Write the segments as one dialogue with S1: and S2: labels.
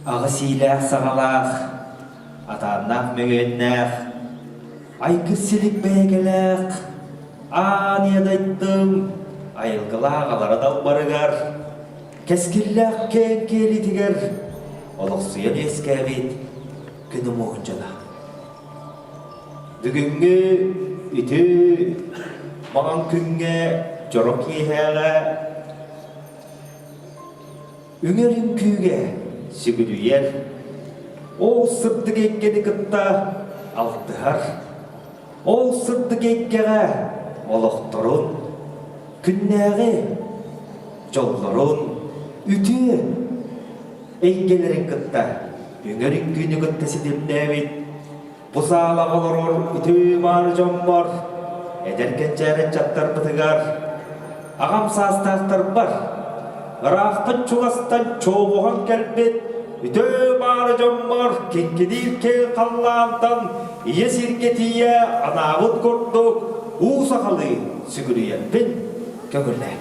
S1: Аҕыс иилээх-саҕалаах, атааннаах мөҥүөннээх, айгыр-силик бэйэкэлээх, аан ийэ дойдум айылгылаах алара далбарыгар, кэскиллээх киэҥ киэлитигэр олохсуйан үөскээбит күн умуһун дьоно. Бүгүҥҥү ити маҥан күҥҥэ дьоро киэһээҕэ Үҥэр үҥкүүгэ сүгүрүйэр, ол сырдык эйгэни кытта алтыһар, ол сырдык эйгэҕэ олохторун, күннээҕи дьоллорун, үтүө эйгэлэрин кытта үҥэр үҥкүүнү кытта ситимнээбит Бу саалаҕа олорор үтүө-мааны дьоммор, эдэр кэнчээри ыччаттарбытыгар, аҕам саастаахтарбар, ыраахтан-чугастан чуобуһан кэлбит үтүө-мааны дьоммор киҥкиниир киэҥ халлаантан ийэ сиргэ тиийэ анаабыт курдук уу сахалыы сүгүрүйэрбин көҥүллээ.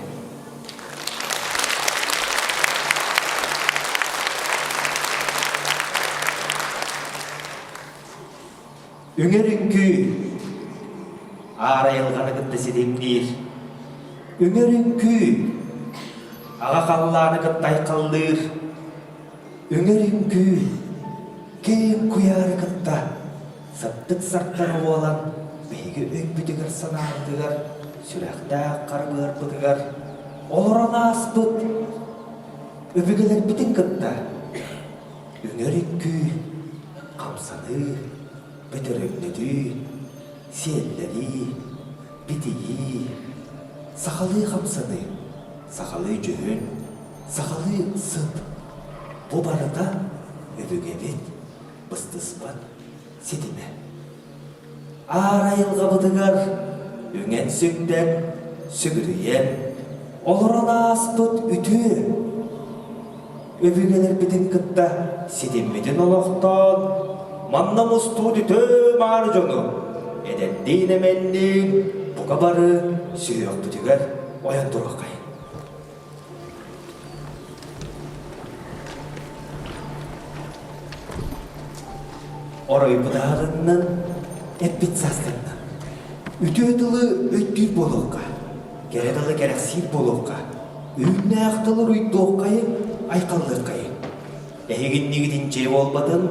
S1: Үҥэр үҥкүү аар айылҕаны кытта ситимниир. Үҥэр үҥкүү аҕа халлааны кытта айхаллыыр. Үҥэр үҥкүү киэҥ куйаары кытта сырдык сартара буолан биһиги өйбүтүгэр-санаабытыгар, сүрэхтээх харбыарбытыгар олорон ааспыт өбүгэлэрбитин кытта Үҥэр үҥкүү, хамсаныы, бөтөрөҥнөтүү, сиэллэрии, битийии, сахалыы хамсаныы, сахалыы дьүһүн, сахалыы сыт бу барыта өбүгэбит быстыспат ситимэ. Аар айылҕабытыгар үҥэн-сүктэн, сүгүрүйэн, олорон ааспыт үтүө өбүгэлэрбитин кытта ситиммитин олохтоон, манна мустубут үтүө-мааны дьону эдэрдиин-эмэнниин бука бары сүһүөхпүтүгэр ойон туруоххайын. Оройбутааҕыннан эппит саастарынан үтүө тылы өйдүүр буолуохха, кэрэ тылы кэрэхсиир буолуохха, үүннээх тылы уруйдуоххайы, айхаллыаххайы. Эһигиннигит инчиэ буолбатын,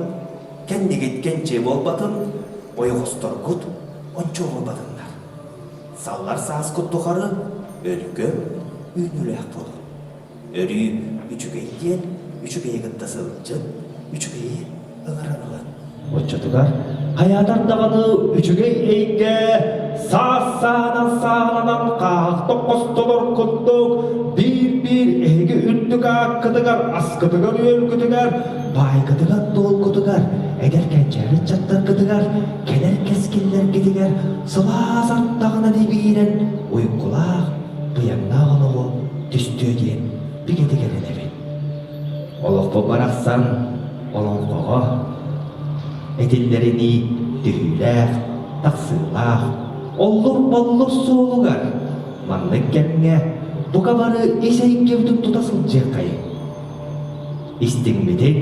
S1: кэннигит кэнчиэ буолбатын, ойоҕосторгут ончуо буолбатыннар. Саллар сааскыт тухары өлгөм үүнүүлээх буолун. Өрүү үчүгэй диэн үчүгэйи кытта сылдьын, үчүгэйи ыҥыран ылын. Оччотугар хайаатар даҕаны үчүгэй эйгэ саас саанан сааланан хааһах тоххостолор курдук биир-биир эһиги үрдүк ааккытыгар, аскытыгар-үөлгүтүгэр, баайгытыгар-дуолгутугар, эдэр кэнчээри ыччаттаргытыгар, кэлэр кэскиллэргитигэр сылаас ардаҕынан ибиирэн уйгулаах, быйаҥнаах олоҕу түстүө диэн бигэтик эрэнэбин. Олохпут барахсан олоҥхоҕо этиллэринии түһүүлээх, тахсыылаах, оллур-боллур суолугар маннык кэмҥэ бука бары ис эйгэбитин тута сылдьыаххайыҥ. Истиҥмитин,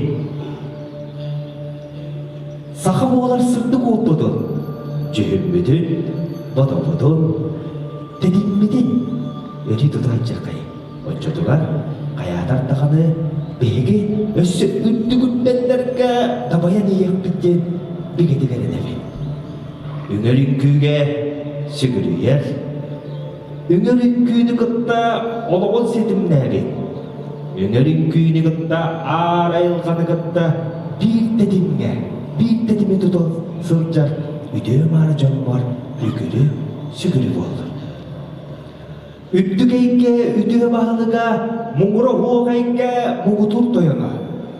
S1: Саха буолар сырдык уоппутун, дьүһүммүтүн, бодобутун, тэтиммитин өрүү тута сылдьыаххайыҥ. Оччотугар хайаатар даҕаны биһиги өссө үрдүк үрдэллэргэ дабайан иһиэхпит диэн бигэтик эрэнэбин. Үҥэр үҥкүүгэ сүгүрүйэр, үҥэр үҥкүүнү кытта олоҕун ситимнээбит, үҥэр үҥкүүнү кытта аар айылҕаны кытта биир тэтимҥэ, биир тэтими тута сылдьар үтүө-мааны дьоммор үгүрү сүгүрү буоллун. Үрдүк эйгэ үтүө баһылыга, муҥура уох эйгэ муҥутуур тойоно,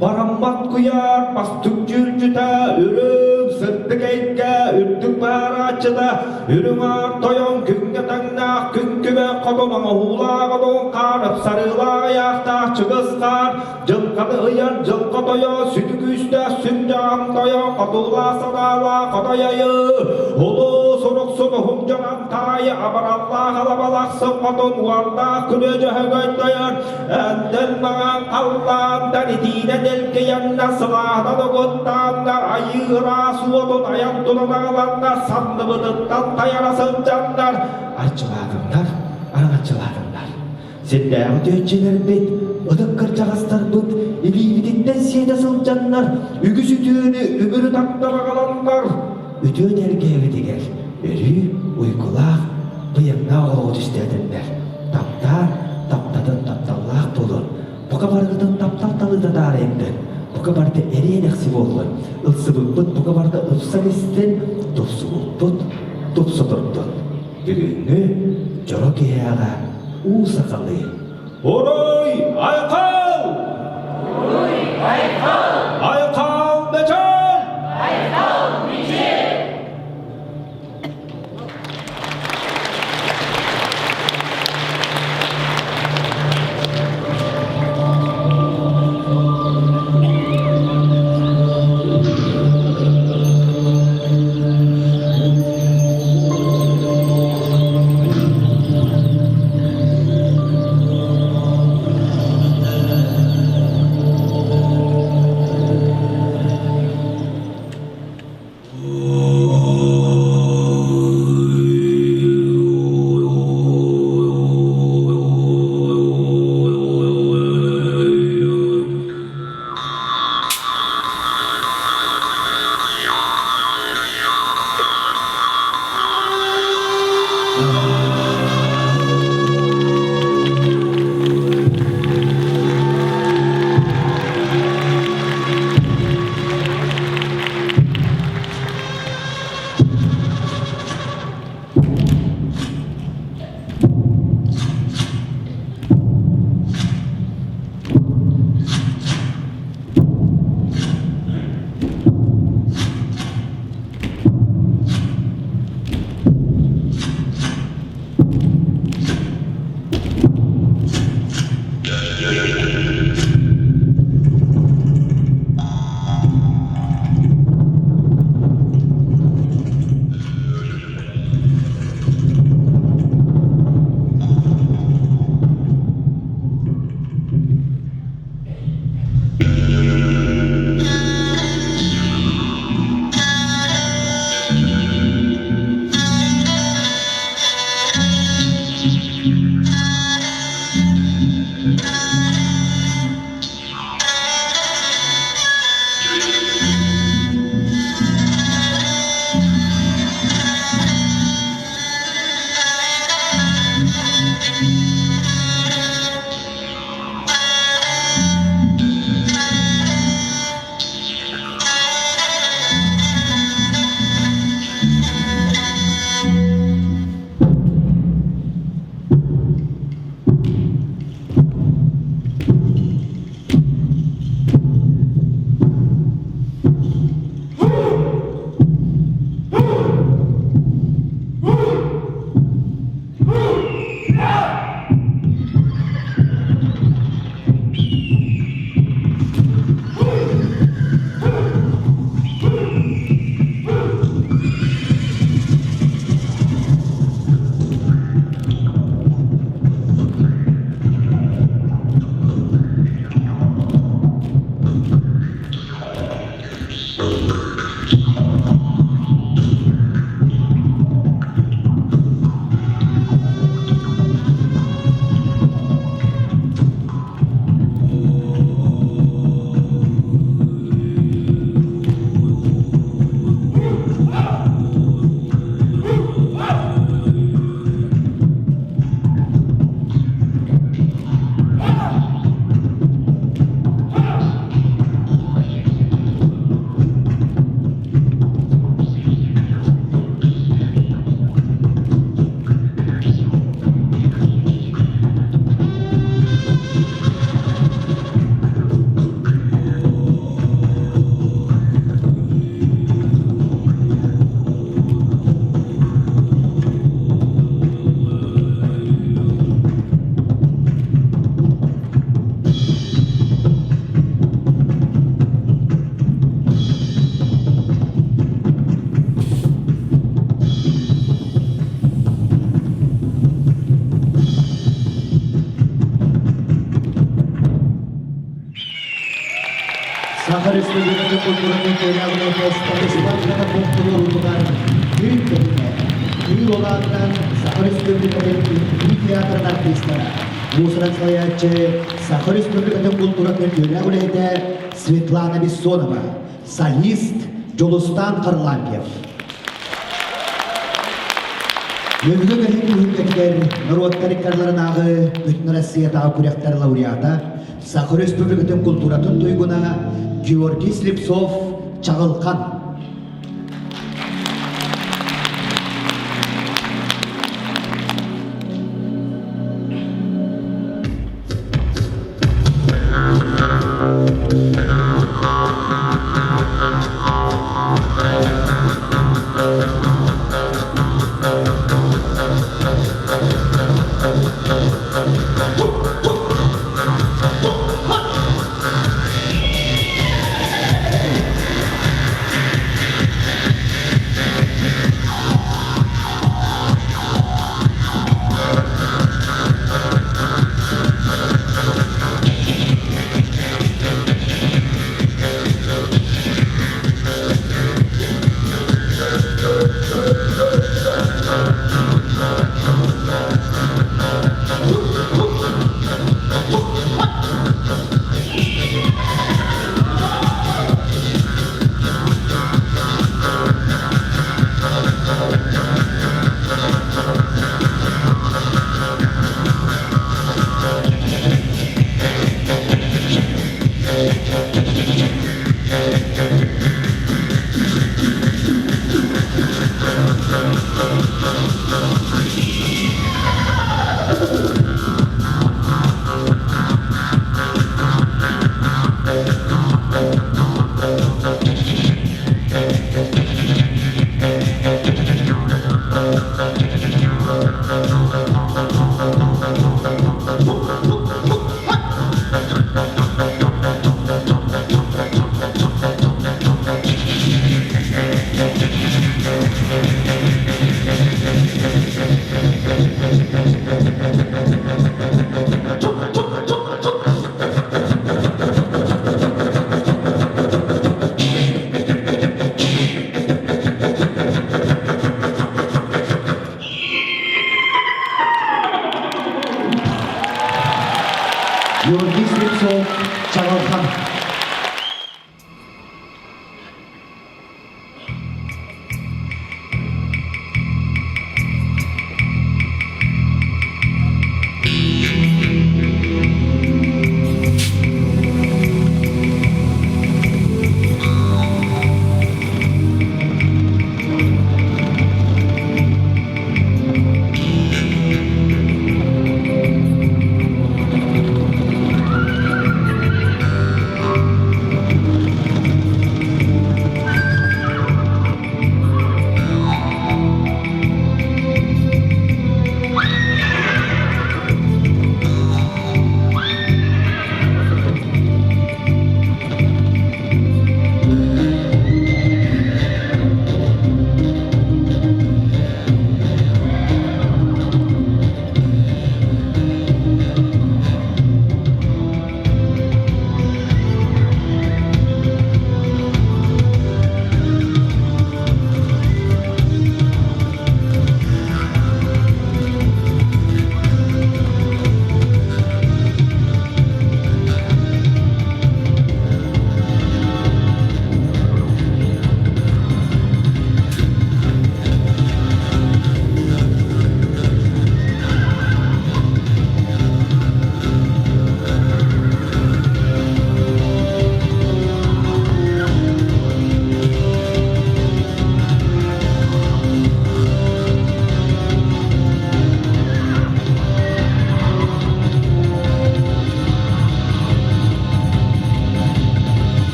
S1: бараммат куйаар бастыҥ дьүүлдьүтэ, үрүҥ сырдык эйгэ үрдүк баарааччыта, үрүҥ аар тойон күҥҥэ таҥнаах күн күбэ хотун оҥоһуулаах одун хаан ыпсарыылаах ыйаахтаах чыгыс хаан Дьылҕаны ыйар дьылҕа тойо, сүдү күүстээх сүрдэҕин тойо, хотуулаах санаалаах хотой айыы, улуу суруксут.
S2: Уһун Дьарантаайы абыраллаах алабалаах сылҕатын уордаах күнү дьөһөгөйдөйөр Өндөл маҥан халлаантан итиинэ дэлкийэннэ сылааһынан угуттааннар айыы ыраас уотун айан тутан аҕаланнар санныбытыттан тайара сылдьаннар арчылаатыннар, араҥаччылаатыннар. Сирдээҕи түөччүлэрбит, ытык кырдьаҕастарбыт илиибититтэн сиэтэ сылдьаннар үгүс үтүөнү үмүрү тартар аҕаланнар үтүө тэлгэһэбитигэр өрүү уйгулаах, быйаҥнаах олоҕу түстээтиннэр. Таптаан, таптатын тапталлаах буолун, бука барыгытын таптал талыыта таарыйдын, бука барыта эриэ-дэхси буоллун, ылсыбыппыт бука барыта ыпсан истин, тупсубуппут тупса турдун. Бүгүҥҥү дьоро киһиэхэ уу сахалыы Уруй айхал!
S3: Уруй айхал!
S2: Айхал мечел!
S3: Айхал мечел!
S4: Республикатын культуратын үөрэҕин Станислав Катапов туруоруутугар Күн тэтимэ, Кыыл Олаатынан Саха Республикатын үҥкүү театрын артыыстара, муусуран салайааччы Саха Республикатын культуратын үөрэх үлэһитэ Светлана Бессонова, солист Дьулустаан Харлампьев. Мөҥгө кэлин түһүлгэтигэр норуоттар иккардыларынааҕы Бүтүн Россиятааҕы күрэхтэр лауреата, Саха Өрөспүүбүлүкэтин култууратын туйгуна Георгий Слепцов Чаҕылхан.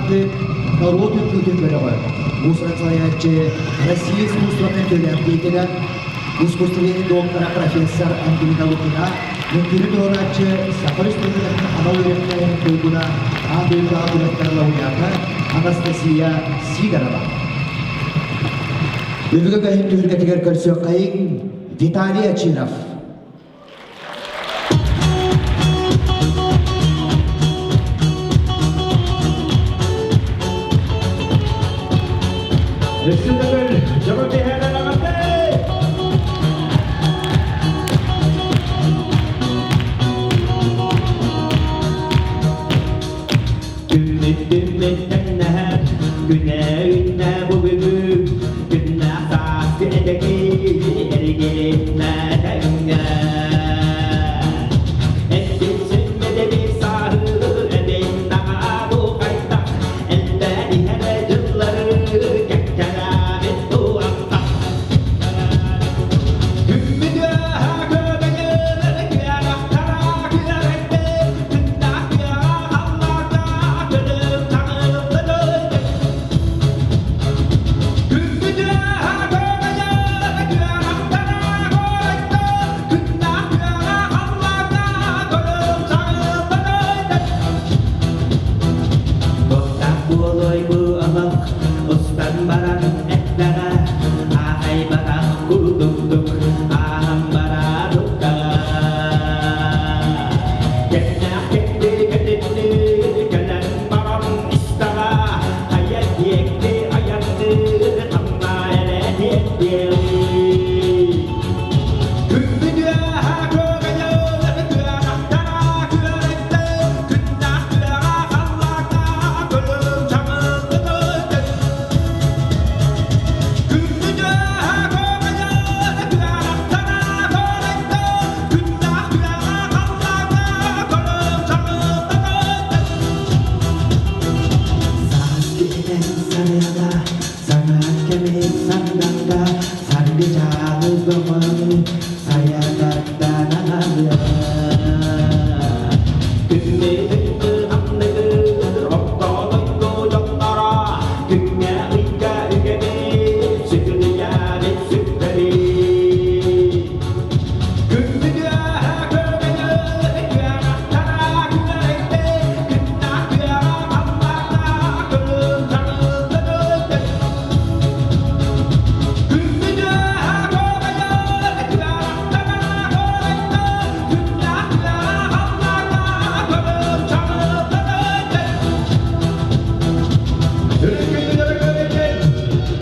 S4: Аартык норуот үҥкүүтүн бөлөҕө, уус-уран салайааччы Россия искусствотын төлөөх деятелэ, искусствоведение доктора профессор Ангелина Лукина, үҥкүүнү туруорааччы Саха Республикатын анал үөрэхтээһин туйгуна, аан дойдутааҕы күрэхтэр лауреата Анастасия Сидорова. Өбүгэ көһүн түһүлгэтигэр көрсүөххэйиҥ Виталий Очиров.
S2: Өссө төгүл дьоро киэһээнэн эҕэрдэ! Күммүт тэҥнэһэр, күнэ үүннэ бу бүгүн, күннээх сааскы этэги эргилиннэ тэҥҥэ. Эттин сүммэтэби сааһы эбин наҕаа бу хайдах, элбээн иһэр дьыллары кэккэлээбит туохтах. Күммүт үөһэ күөгэйэр, күөрэхтэрэ күөрэйдэр, күннээх күөҕэ халлаата күлүм таҥыллыгыйдыр. Күммүт үөһэ күөгэйэр, күөрэхтэрэ күөрэйдэр, күннээх күөҕэ халлаата күлүм таҥыллыгыйдыр. Туохтаах буолуой бу олох, устан баран эттэҕэ, аахайбатах курдуктук ааһан бараабыттаҕа. Кэмнээх кэнди кэтинни кэлэн баран истэҕэ, хайа диэки айанныы ханна эрэ тиэрдиэҕий. Күндү-үөһэ күөгэйэр, күөрэхтэрэ күөрэйдэр, күннээх күөҕэ халлаата көлүм чаҥыллытыйтын. Күндү-үөһэ күөгэйэр, күөрэхтэрэ күөрэйдэр, күннээх күөҕэ халлаата көлүм чаҥыллытыйтын. Сааскы этэн сарыала, саҥа кэми сардаҥда, саргы дьаалы бөҕөнү сайа тардан аҕалыа. Күммүт анныгыр орто дойду дьонноро, күҥҥэ ыйга үгэни, сүгүрүйэбит сүктэри.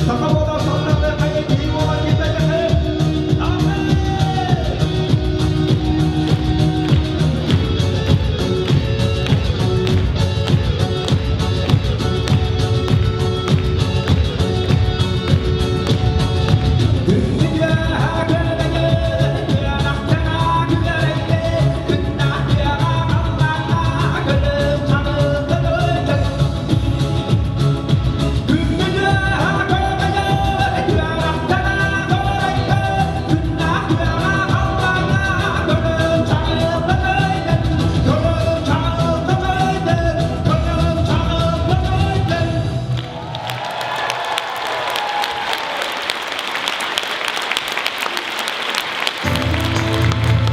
S2: Саха буола салтаны хайа киһи буола киирбэтэхэ.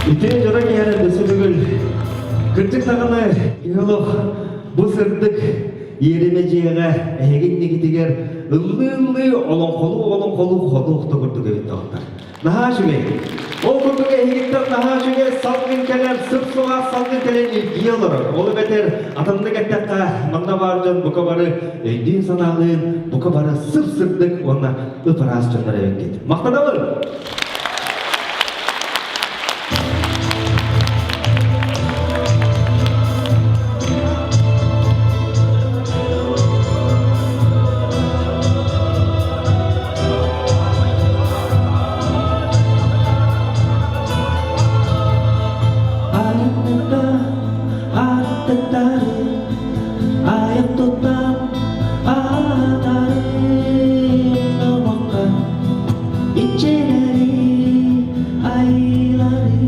S2: Ити дьоро киһэрэ өссө төгүл кырдьык даҕаны киһи олох бу сырдык иэримэ дьиэҕэ эһиги иннигитигэр ыллыы-ыллыы олоҥхолуу-олоҥхолуу хотуохта курдук эбит доҕоттор. Наһаа үчүгэй. Ол курдук эһигиттэн наһаа үчүгэй салгын кэлэр, сып-сылаас салгын кэлэн илгийэ олорор. Ол эбэтэр атыннык эттэххэ, манна баар дьон бука бары өйдүүн-санаалыын, бука бары сып-сырдык уонна ып-ыраас дьоннор эбиккит. Махтанабын!
S5: Аттыта, аттытары, аяқ тұтам, атары, номаққа, иччилери, айлары.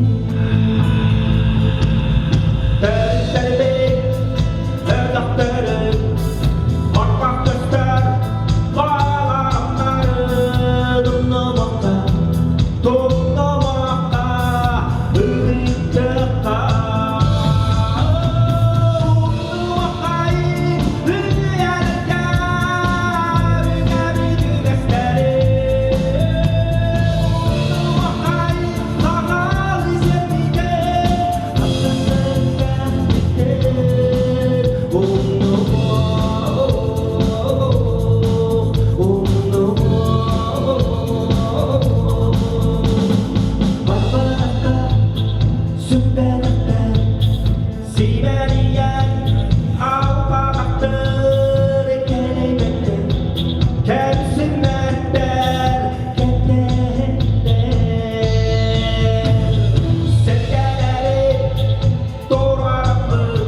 S2: Төрүттэрбит, өлөхтөрүм,
S5: Сүппэтэхтэр сибэрийэн албабахтар кэлэйбэттэр кэмсиммэттэр кэтэһэллэр сэргэлэри туруорабыт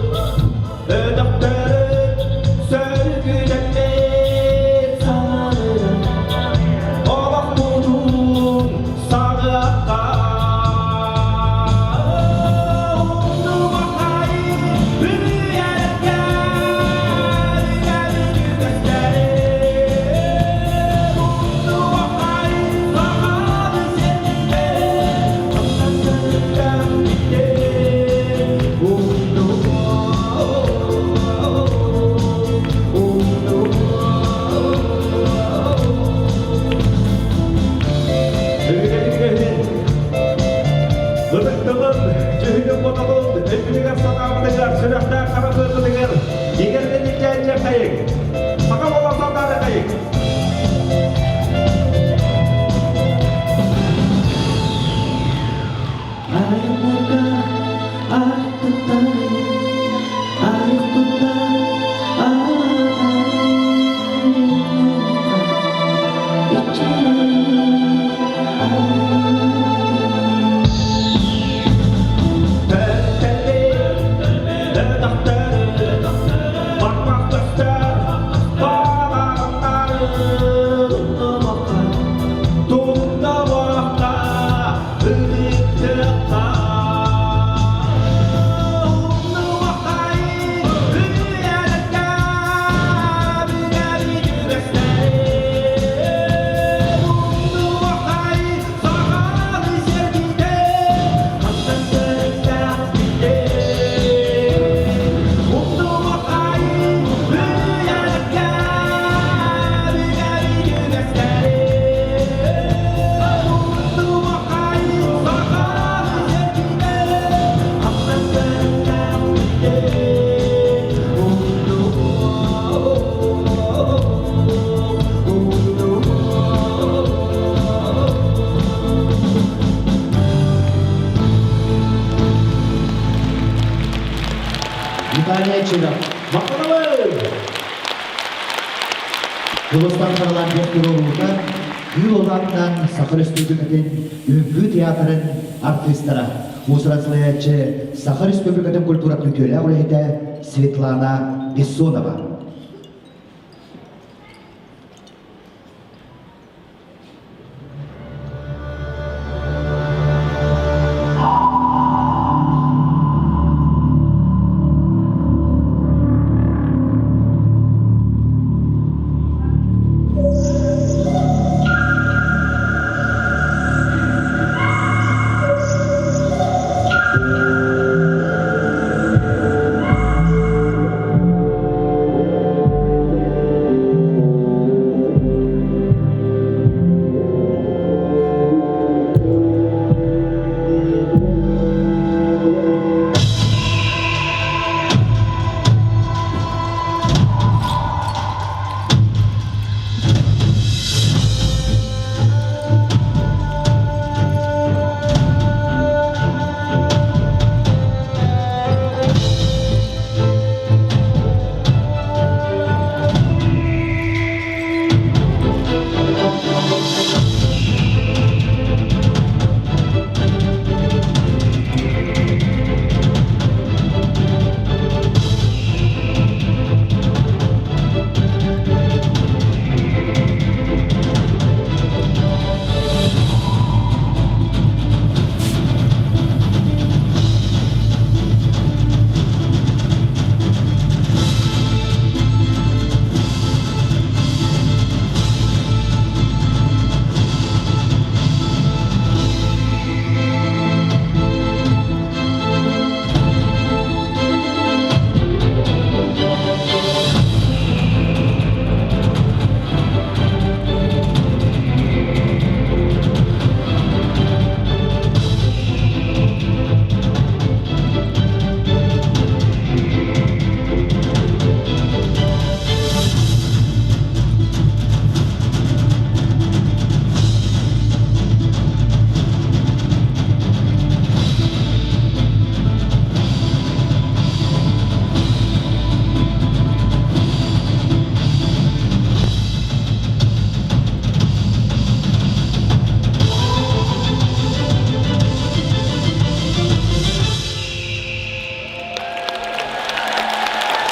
S5: өтөхтөрүн сөргүтэммит санааларын олохпутун саҕыахха умнубахай үйэлэргэ үйэбит үгэстэрин умнубахай сахабыт сирин
S2: Ытыктылын, дьүһүнүн бодотун, өйбүтүгэр санаабытыгар, сүрэхтээх харабыатытыгар игэрдэн илдьээччи хайыҥ. Саха буолан сандаары хайыҥ.
S5: Айылҕа артыктары айыктыта
S4: Виталий Чиров.
S2: Махтанабын!
S4: Дьулустан Харлампьев туруоруута Кыыл Улаатынан Саха Республикатын Үҥкүү театрын артыыстара, уус-уран салайааччы Саха Республикатын культуратын үтүөлээх үлэһитэ Светлана Бессонова.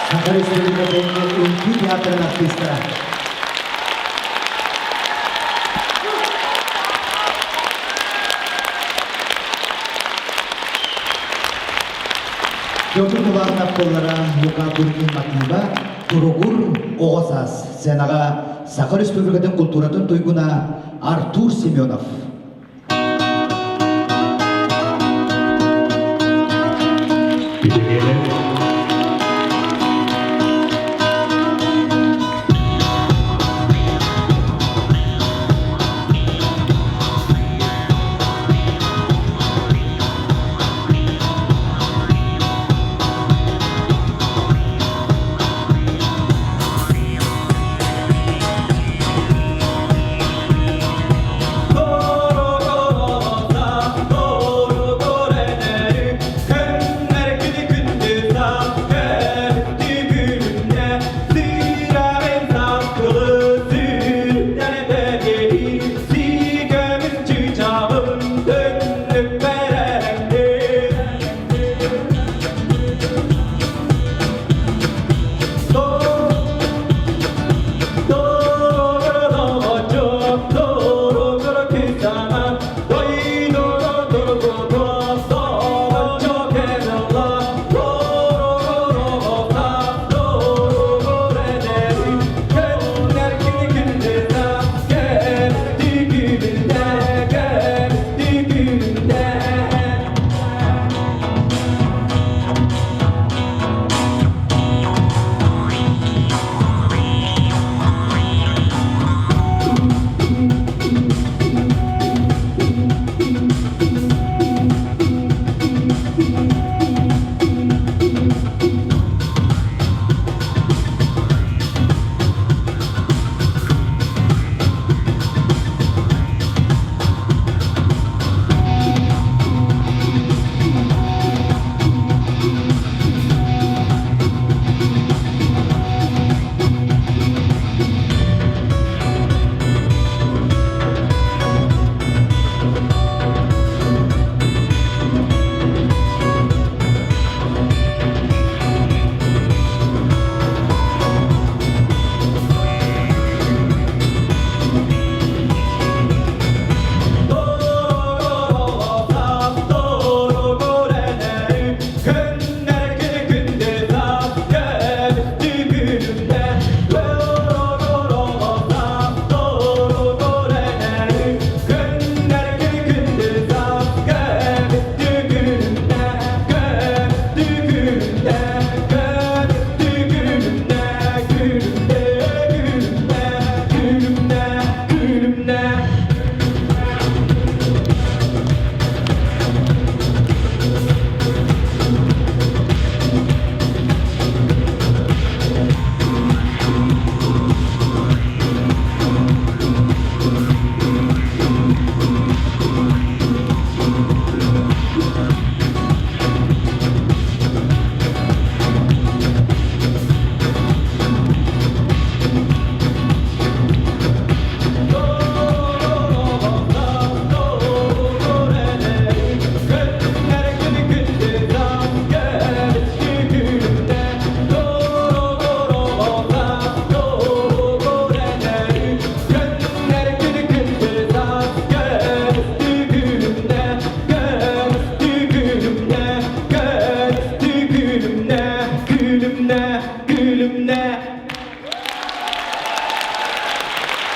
S4: Саха Республикатын Үҥкүү театрын артыыстара. Петр Куланов тыллара Лука Туркин мотива Туругур оҕо саас сценаҕа Саха Республикатын культуратын туйгуна Артур Семенов.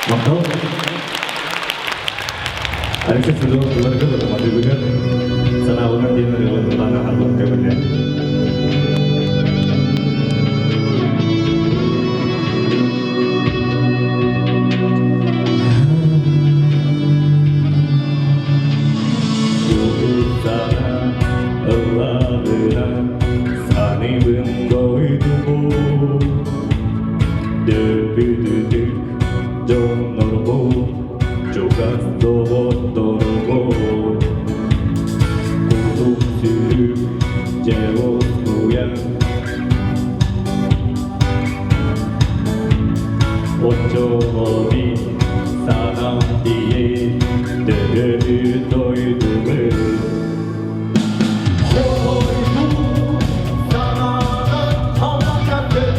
S6: Махтал. Алексей Федоров тылларыгар матыыбыгар санаабынан диэн ырыаларын арбат көмөлө. Саныыбын дойдубун Дөпүтүтүк дьоннорбун чугас доҕотторбун Кутум сүрүм дьэ уоскуйан Оччоҕо мин санаам тиийэн төрөөбүт дойдубун
S5: Хойдуу санаанан хамсатыы.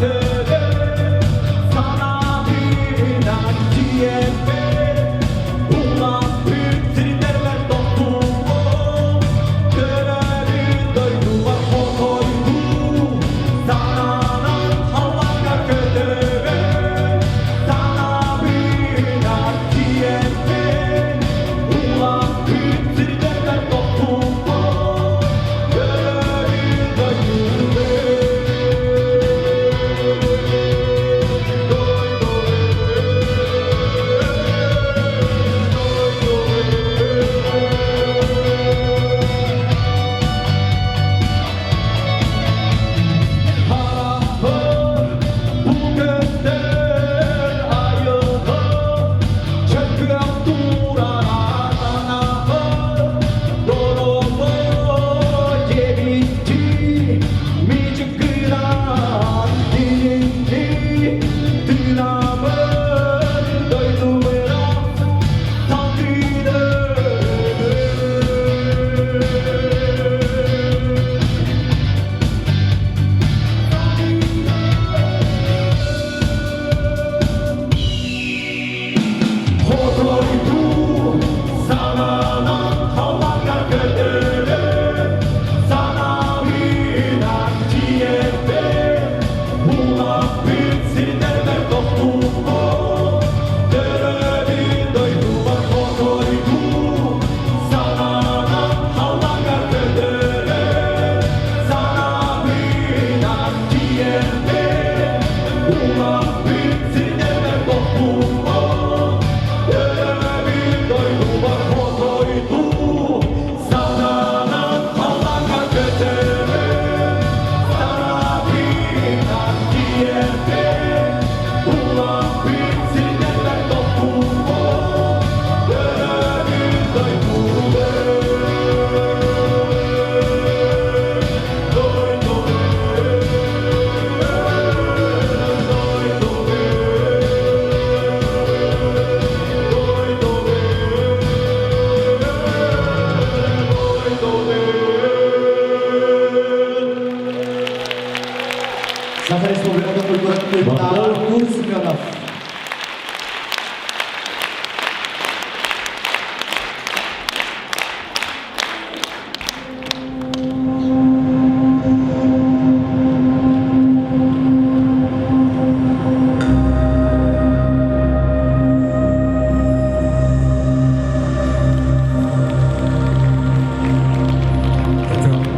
S4: Саха Республикатын культуратын туйгуна Артур Семенов.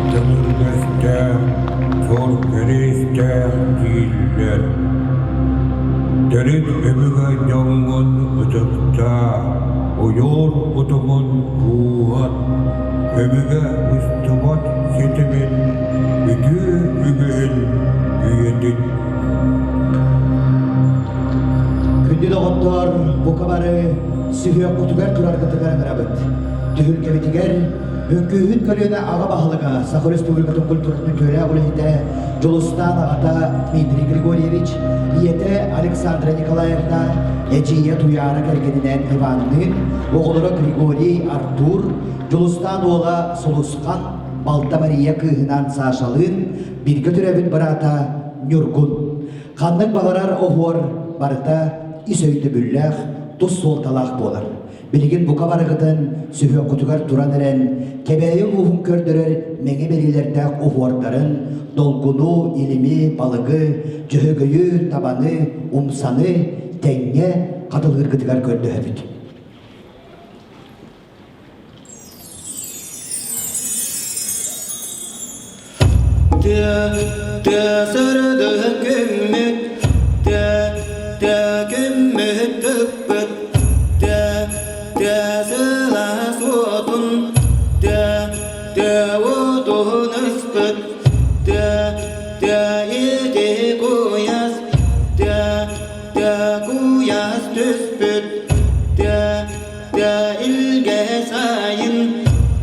S7: Ытыктаныргастээх, суор кэриэстээх дииллэр. Төрүт өбүгэ дьоҥҥун ытыктаа, ойуур утумун ууһат, өбүгэ быстыбат ситимин, үтүө үгэһин үйэтит.
S4: Күндү доҕоттоор, бука бары сүһүөххүтүгэр тураргытыгар ыҥырабыт. Түһүлгэбитигэр Үҥкүүһүт көлүөнэ аҕа баһылыга, Саха Республикатын культуратын үтүөлээх үлэһитэ Дьулустаан аҕата Дмитрий Григорьевич, ийэтэ Александра Николаевна, эдьиийэ Туйаара кэргэнинээн Иванныын, оҕолоро Григорий, Артур, Дьулустаан уола Сулусхан, балта Мария кыыһынаан Сашалыын, бииргэ төрөөбүт быраата Ньургун. Ханнык баҕарар оһуор барыта ис өйдөбүллээх, тус суолталаах буолар. Билигин бука барыгытын сүһүөххүтүгэр туран эрэн, Кэбээйи улууһун көрдөрөр мэҥэ бэлиэлэрдээх оһуордарын, долгуну, илими, балыгы, дьөһөгөйү, табаны, умсаны тэҥҥэ хатылыыргытыгар көрдөһөбүт.
S5: Тыа, тыа сырдык күммүт, тыа, тыа күммүт тыкпыт, тыа, тыа сылаас уотун, тыа, тыа уотун ыспыт, тыа, тыа ити куйаас, тыа, тыа куйаас түспүт, тыа, Тыа илгэ сайын,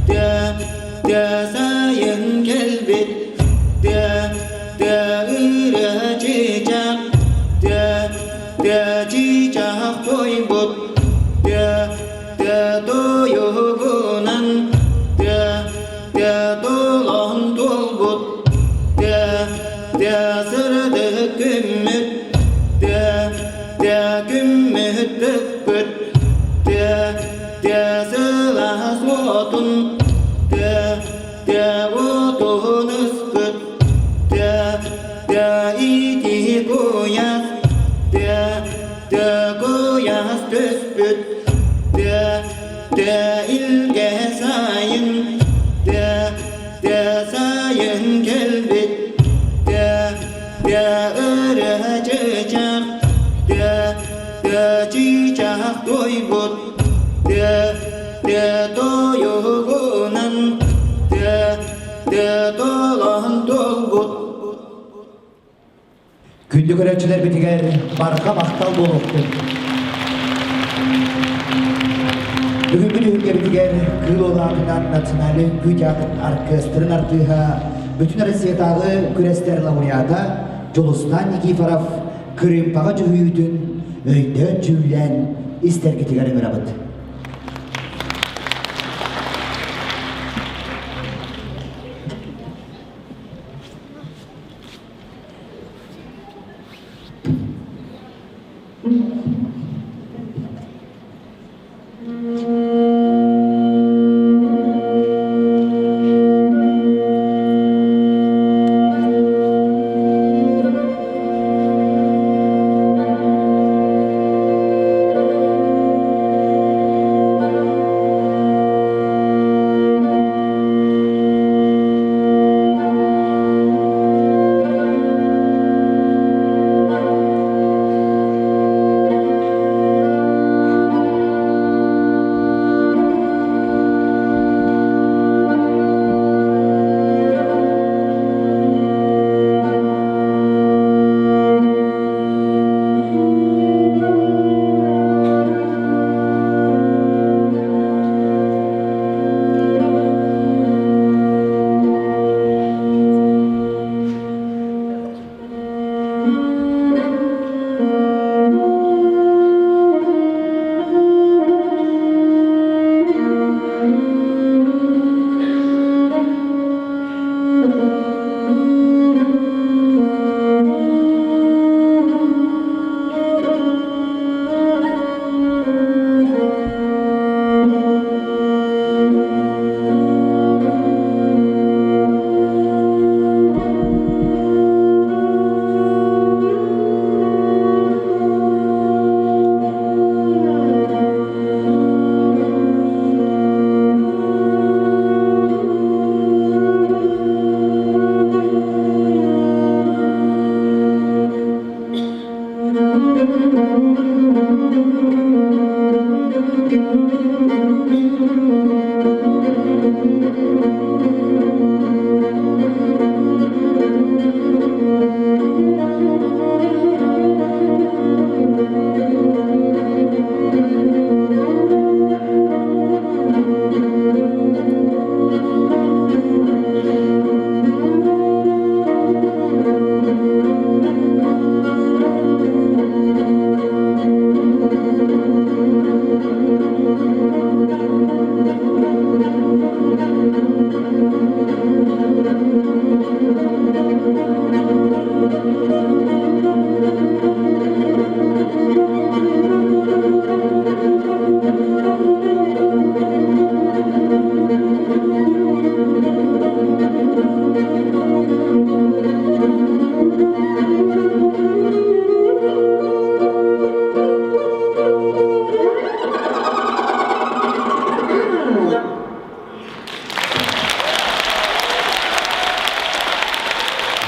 S5: тыа, тыа сайын кэлбит, тыа, тыа ырыа чыычаах, тыа, тыа чыычаах туойбут, тыа, тыа тойугунан, тыа, тыа толон туолбут, тыа, тыа сырдык күммүт, тыа, тыа күммүт тыкпыт, Тыа, тыа сылаас уотун, тыа, тыа уотун ыспыт, тыа, тыа ити куйаас, тыа, тыа куйаас түспүт, тыа, тыа илгэ сайын, тыа, тыа сайын кэлбит, тыа, тыа ырыа чыычаах, тыа Тыа чыычаах туойбут, тыа, тыа тойугунан, тыа, тыа толон туолбут.
S4: Күндү көрөөччүлэрбитигэр барҕа махтал буолуохтун. Бүгүҥҥү түһүлгэбитигэр Кыыл Уолаатынан национальнай үҥкүү театрын оркестрын артыыһа, Бүтүн Россиятааҕы күрэстэр лауреата Дьулустаан Никифоров кырыымпаҕа дьүһүйүүтүн өйдөөн-дьүүллээн истэргитигэр ыҥырабыт.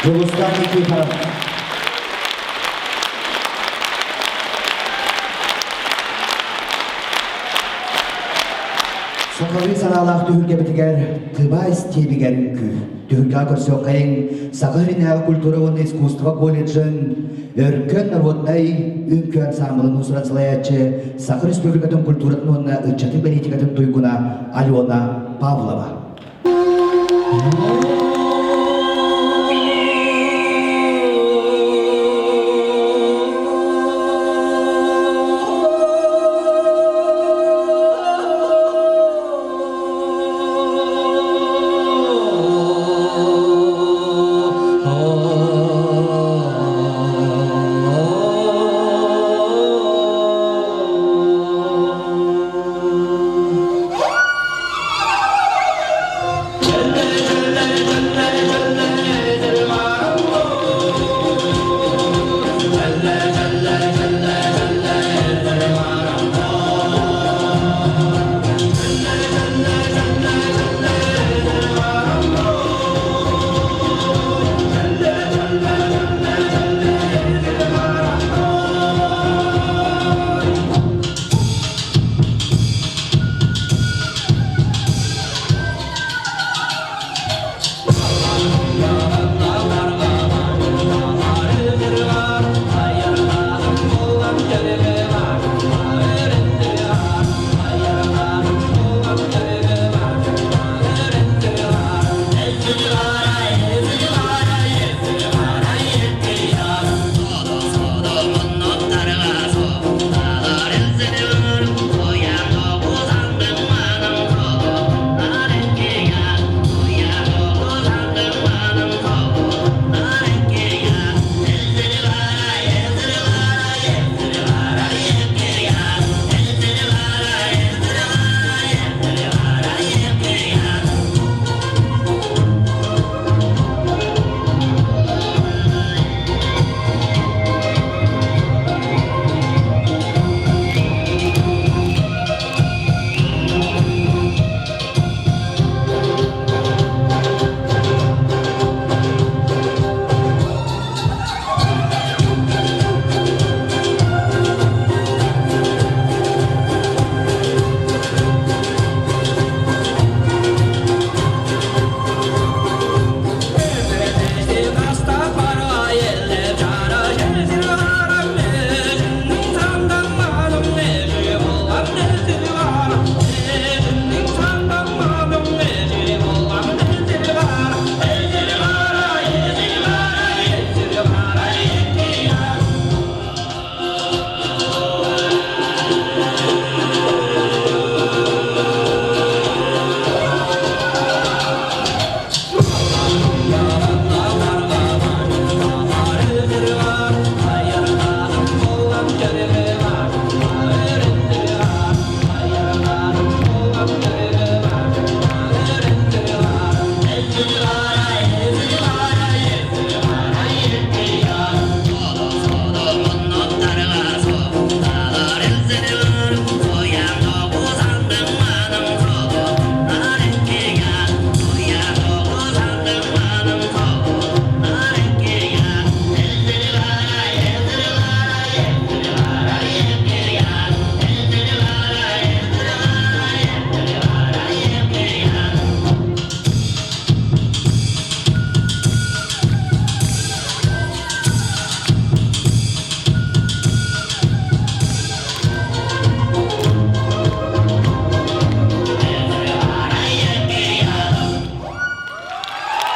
S4: Дьулустаан Никифоров. Сахалыы санаалаах түһүлгэбитигэр Тыба истиэбигэр үҥкүү. Түһүлгэҕэ көрсүөххэйиҥ Саха сиринээҕи культура уонна искусство колледжын Өркөн народнай үҥкүү ансаамбылын уусуран салайааччы Саха Республикатын культуратын уонна ыччатын политикатын туйгуна Алена Павлова.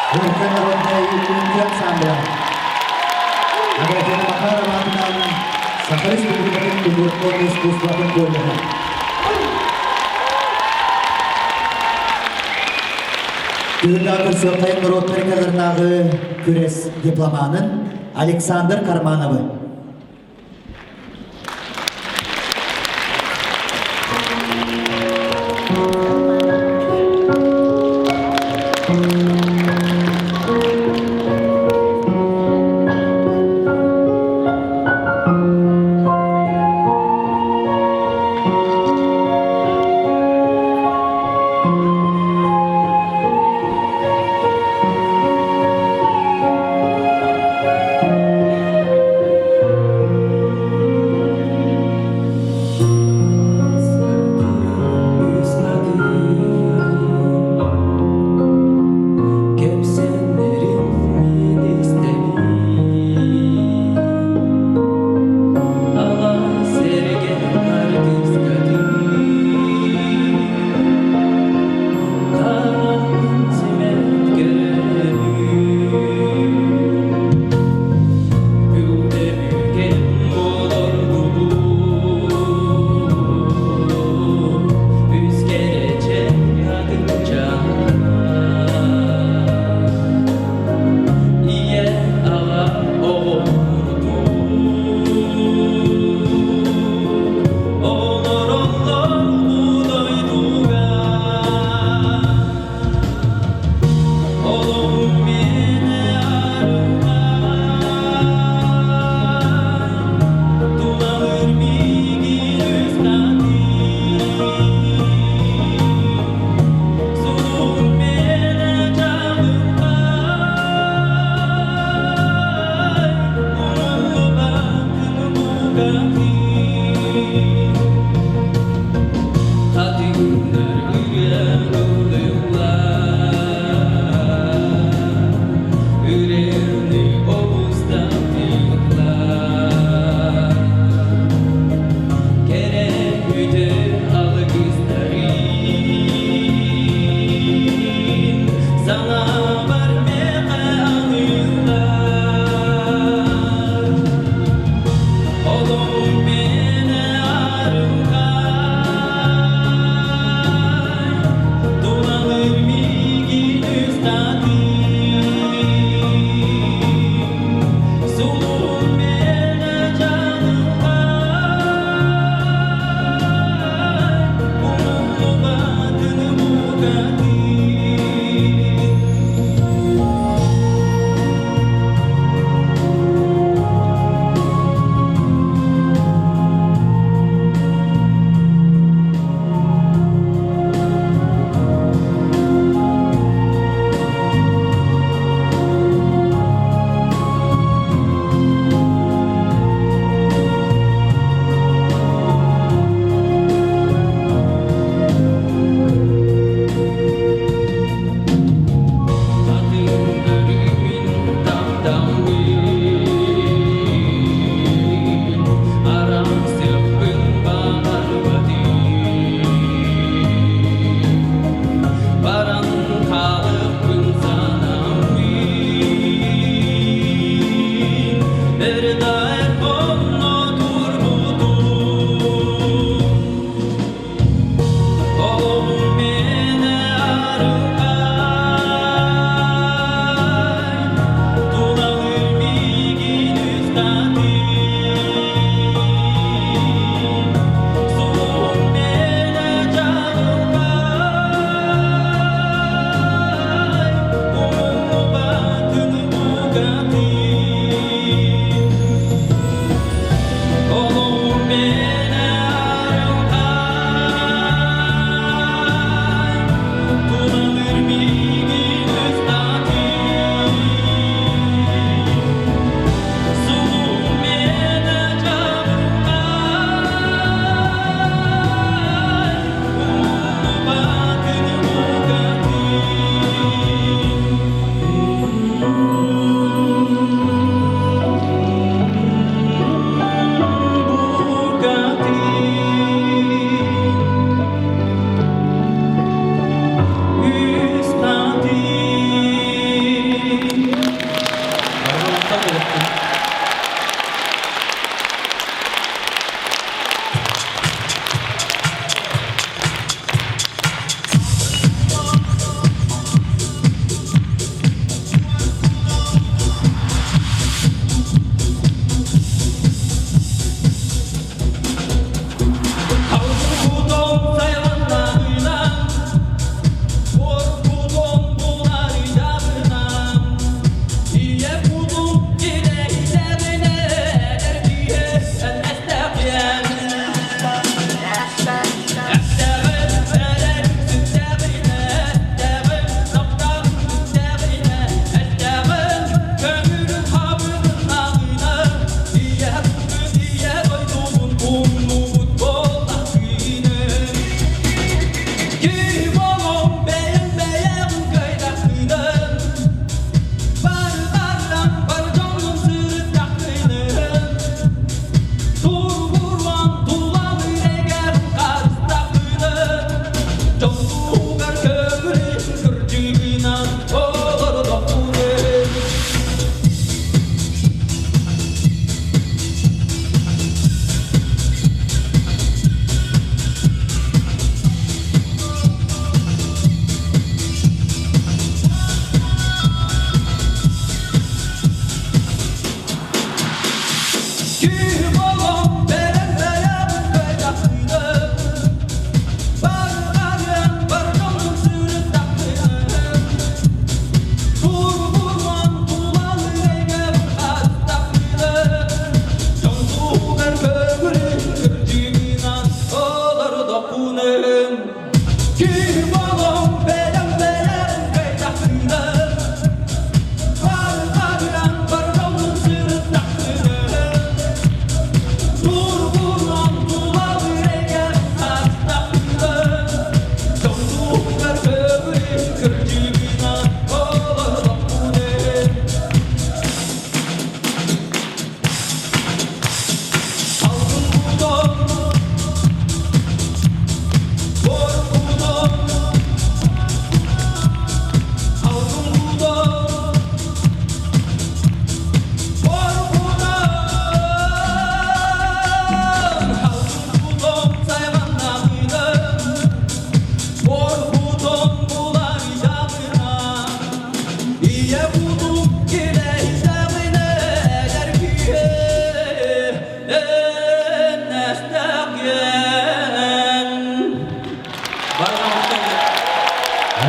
S4: Өркөн народнай үҥкүү ансамбла. Аграфена Макарова аатынан Саха Республикатын культуратын искусствотын колледжа. Түһүлгэ көрсүөххэйин норуоттар ыккаларынааҕы күрэс дипломанын Александр Кармановы.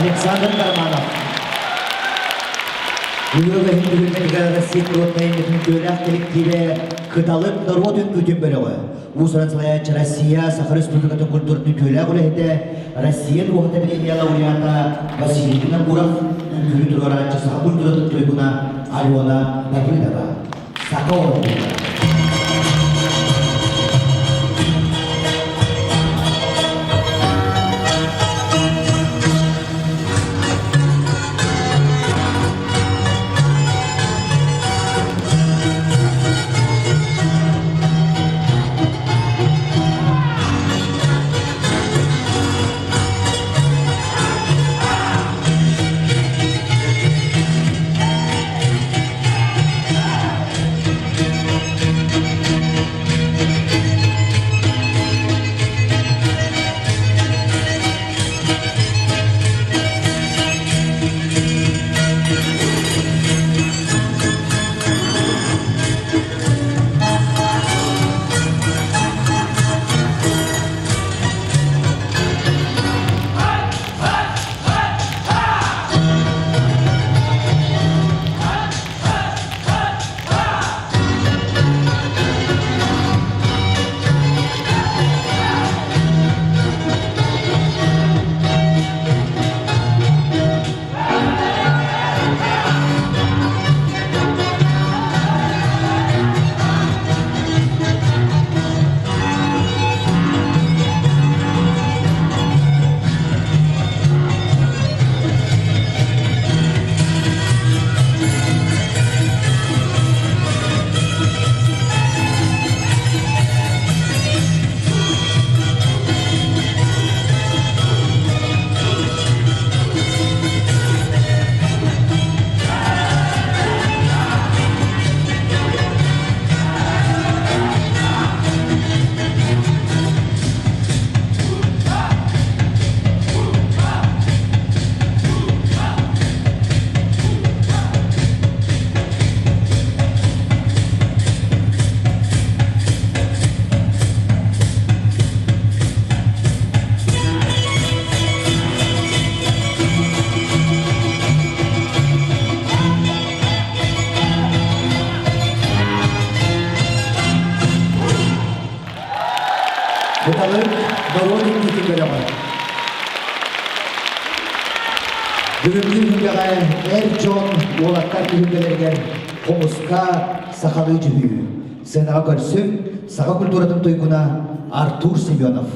S4: Александр Карманов. Ыал иһин түһүлгэтигэр Россия народнай үҥкүүлээх кэлэктиибэ Кыталык норуот үҥкүүтүн бөлөҕө, уус-уран салайааччы Россия Саха Республикатын культуратын үтүөлээх үлэһитэ, Россия дууһата бириэмийэ лауреата Василий Винокуров, үҥкүүнү туруорааччы саха культуратын туйгуна Алена Давыдова. Саха оонньуута. Кыталык норуот үҥкүүтүн бөлөҕө. Бүгүҥҥү түһүлгэҕэ эр дьон уолаттар түһүлгэлэригэр хомуска сахалыы дьүһүйүү. Сценаҕа көрсүҥ саха культуратын туйгуна Артур Семенов.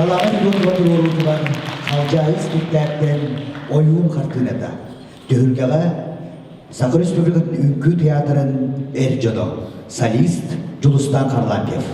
S4: Далаҕа Федотова туруоруутугар Халдьаайы испиктээктэн Ойуун хартыыната. Түһүлгэҕэ Саха Республикатын Үҥкүү театрын эр дьоно, солист Дьулустаан Харлампьев.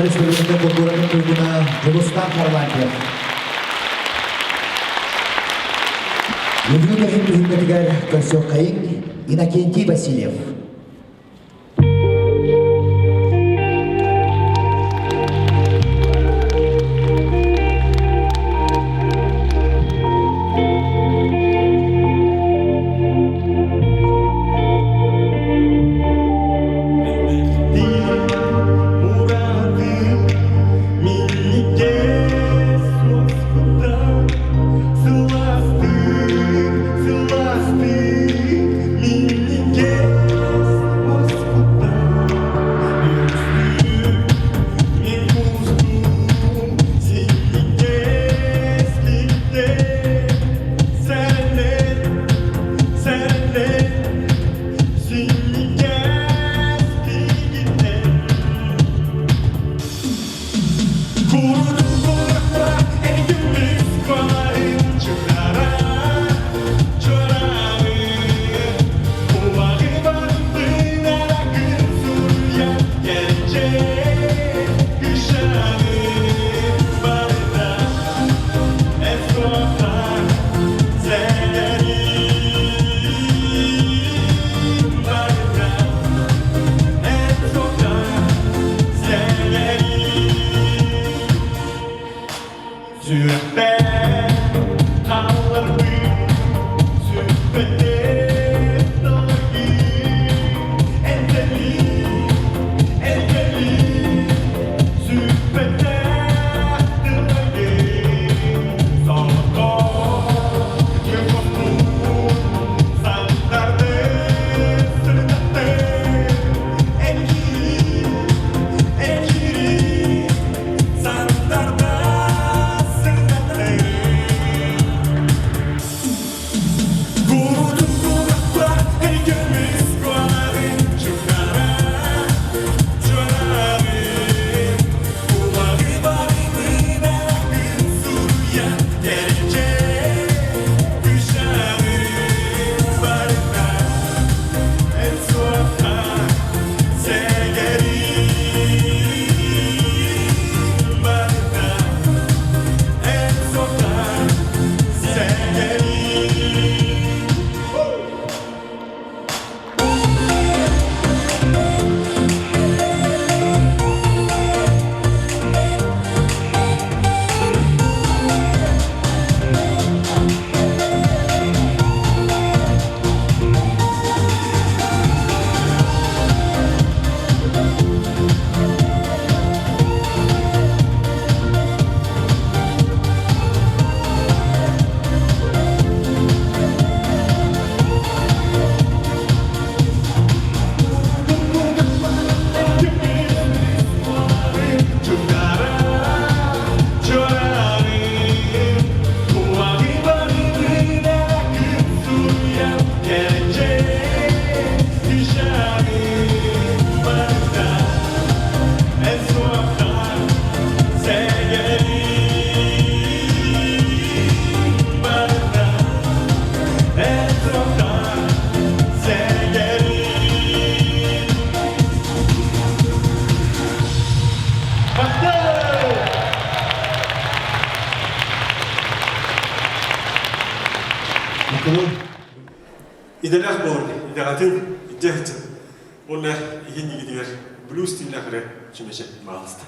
S4: Республикатын култууратын туйгуна Дьулустаан Харлампьев. Үҥкүү кэһин түһүлгэтигэр көрсүөххэйиҥ Иннокентий Васильев.
S8: Идэлээх буолар идэҕитин илдьэ сылдьын уонна иһин-игитигэр блюз стиллээх эрэ чүмэчи баҕаласта.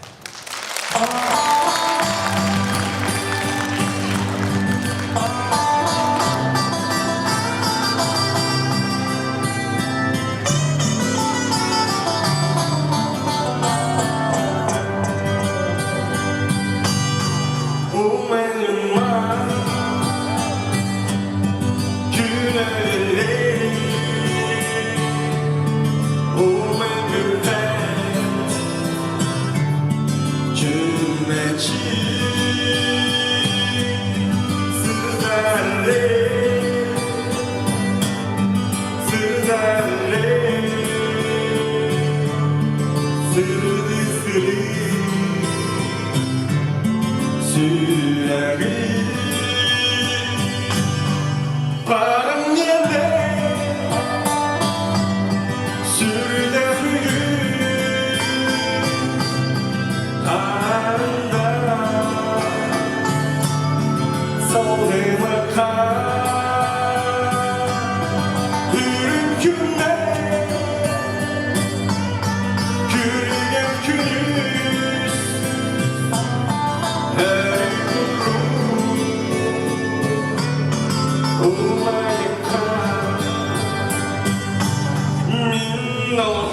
S8: Спасибо.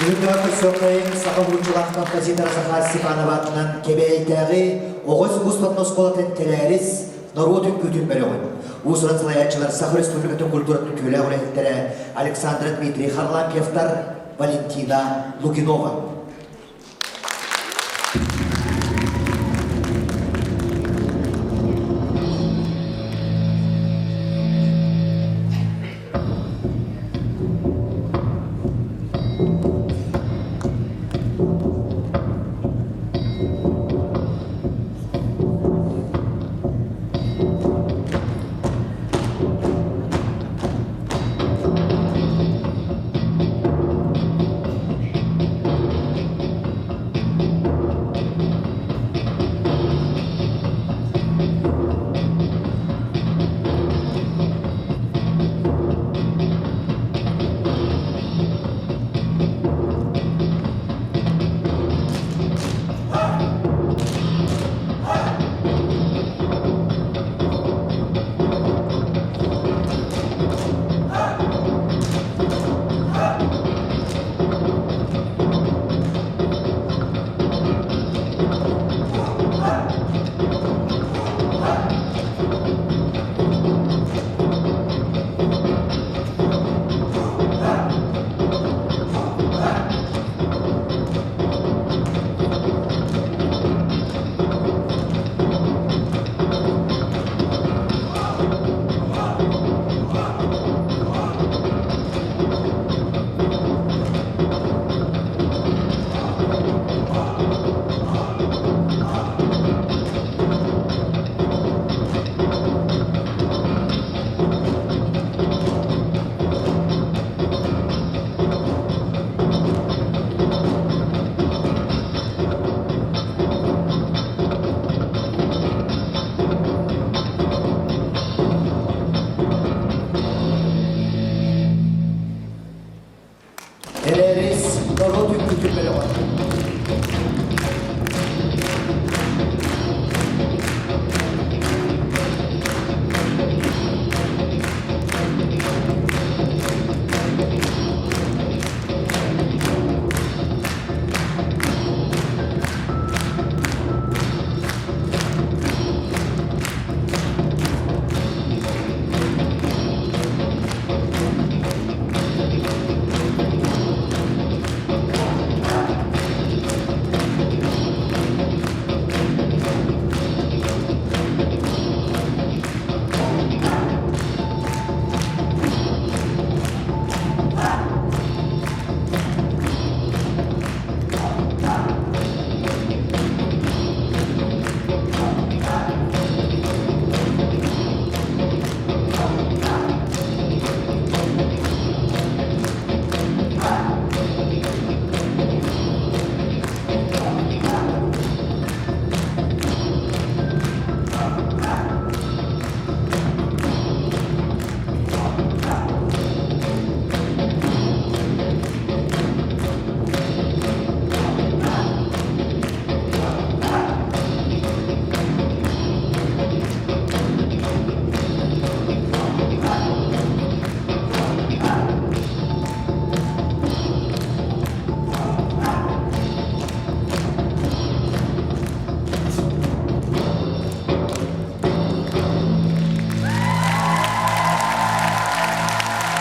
S4: Бүгүн көрсөккөйүн саха уһулуччулаах композитор Захар Степанов аатынан Кэбээйитээҕи оҕо искусствотын оскуолатын Тэлээрис норуот үҥкүүтүн бөлөҕүн, уус-уран салайааччылар Саха Республикатын культуратын үтүөлээх үлэһиттэрэ Александра Дмитрий Харлампьевтар, Валентина Лукинова.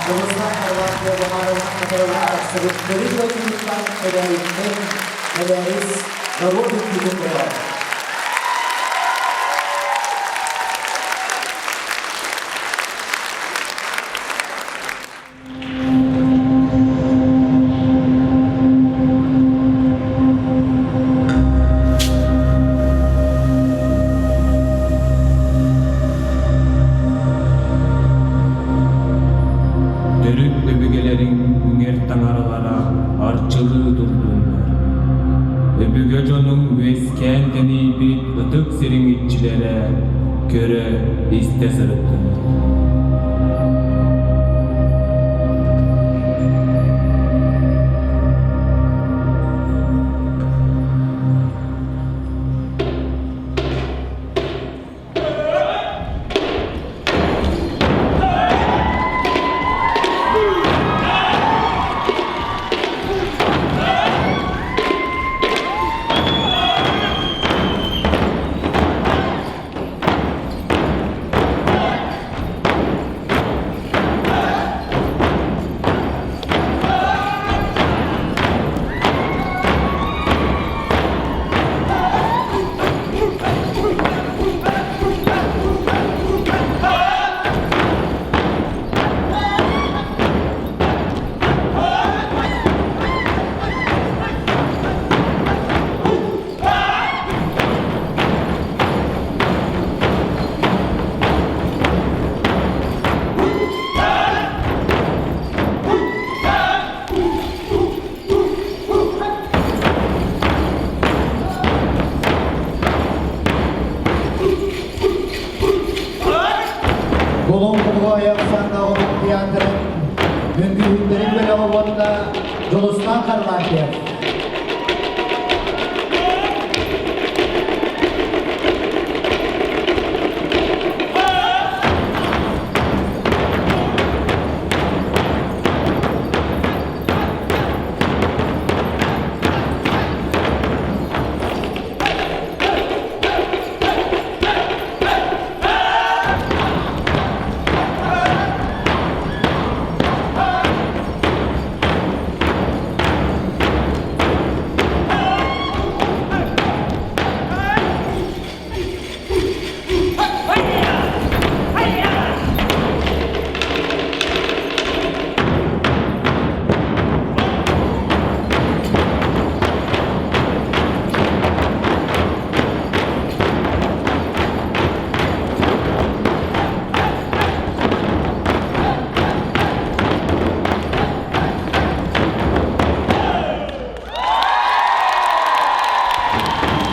S4: Дьулустаан Харлампьев баһаарынан хатырыллан тахсыбыт төрүт дойдутуттан Кэбээйиттэн Кэбээйис норуот үҥкүүтүн бөлөҕө.
S9: Төрүт өбүгэлэриҥ үҥэр таҥаралара арчылыы турдуннар. Өбүгэ дьонуҥ үөскээн тэнийбит ытык сириҥ иччилэрэ көрө, истэ сырыттыннар.
S4: Булуҥ Хотугу Саҥа театрын үҥкүүһүттэрин бөлөҕө уонна Дьулустаан Харлампьев.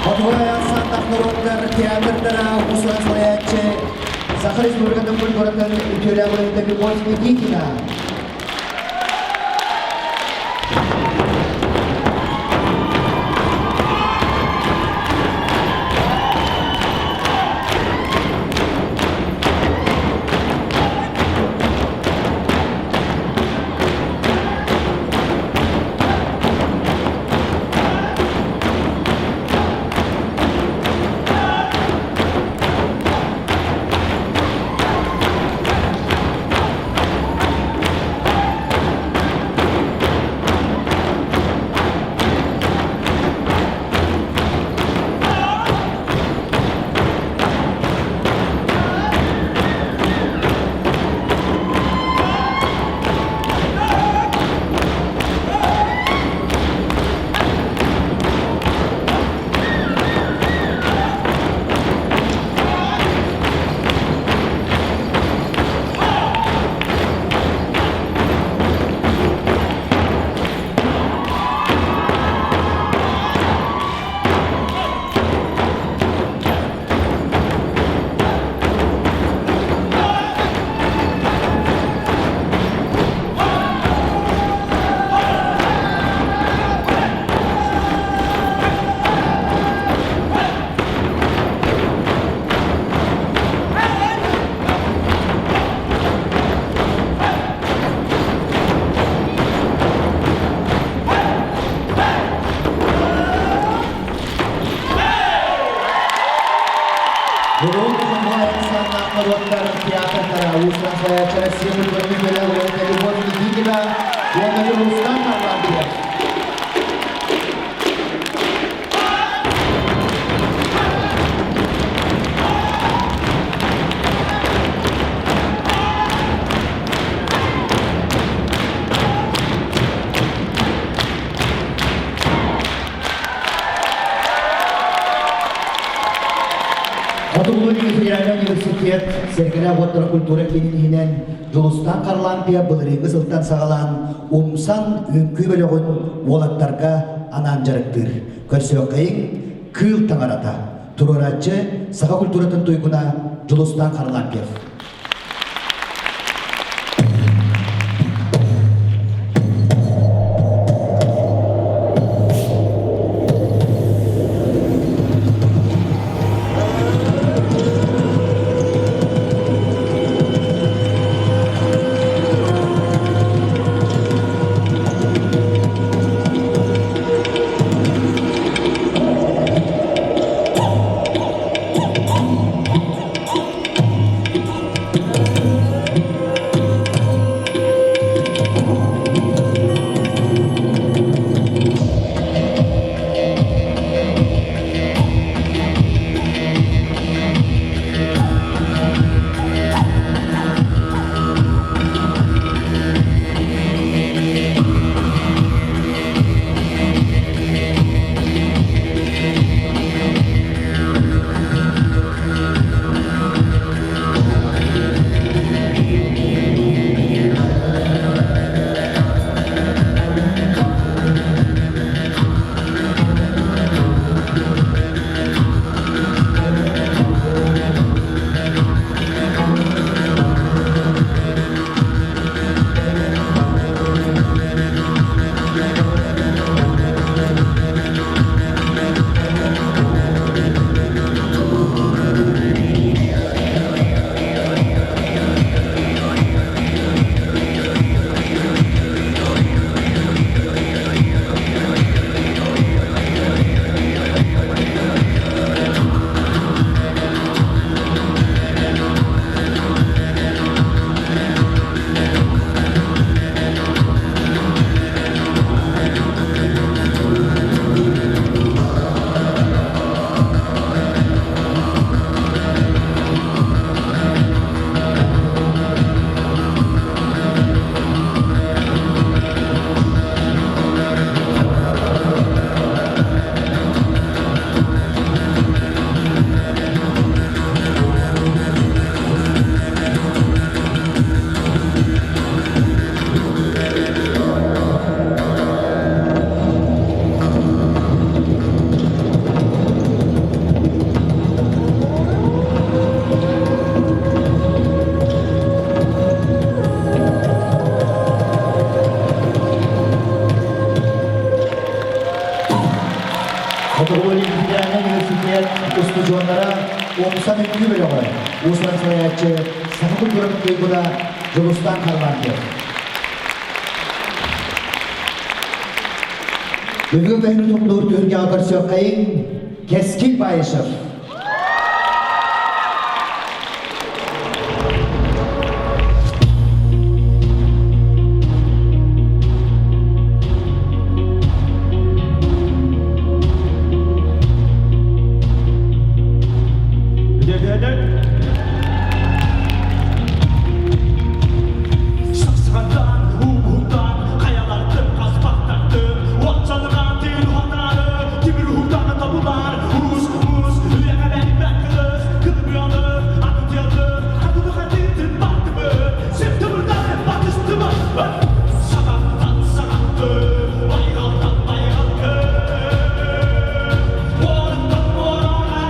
S4: Хотугу Саатах норуоттар театрдара уус-уран салайааччы Саха Республикатын культуратын үтүөлээх үлэһитэ Любовь Никитина. Бүгүн Саннаах норуоттар театрдара уус-уран салайааччы Россия культуратын үөрэх үлэһитэ Любовь Никитина уонна Рустам Харлампьев. Хотугулуу-Илиҥҥи федеральнай университет Сэргэлээх уоттара культура киинин иһинэн Дьулустаан Харлампия былырыыҥҥы сылтан саҕалаан Умсан үҥкүү бөлөҕүн уолаттарга анаан дьарыктыыр. Көрсүөххэйиҥ Кыыл таҥарата туруорааччы саха культуратын туйгуна Дьулустаан Харлампьев. Хотугулуу-Илиҥҥи федеральнай университет устудьуоннара умсан үҥкүү бөлөҕө уус-уран салайааччы саха культуратын туйгуна Дьулустаан Харлампьев. Бүгүн көһүнү тумнуур түһүлгэҕэ көрсүөххэйиҥ Кэскил Баишев.
S10: Сахсығандан, уһутан, хайалартын, хаспахтартын, уотчалыган тил уһатаары, тимир уһутаны тобулар, уус, уус, үйэҕэ кылыс, кылбыаны, атын хатыны хатыытын баттыбыт, сир тымырдары батыстыбыт, саҕаттан саҕатты, байҕалтан байҕалгы, уоруттан уораҕа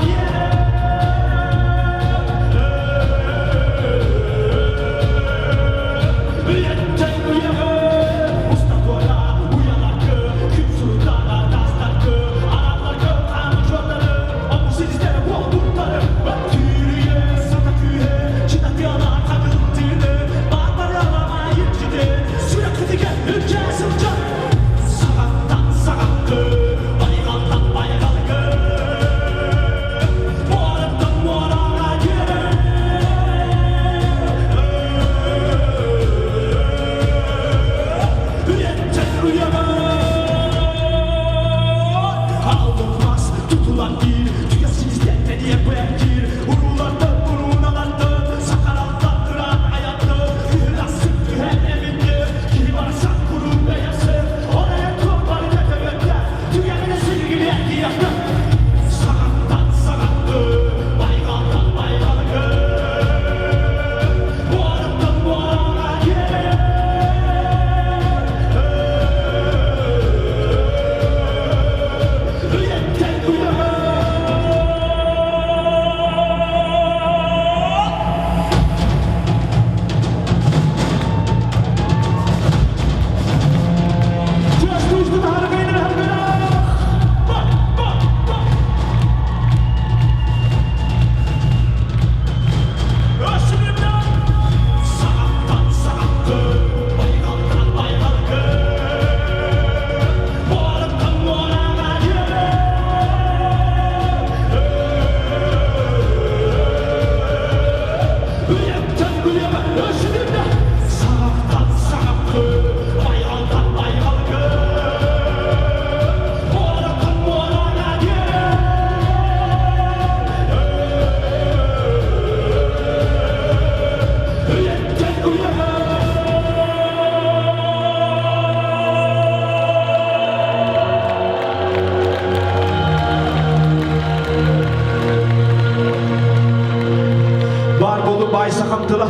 S10: Баай сахам тыла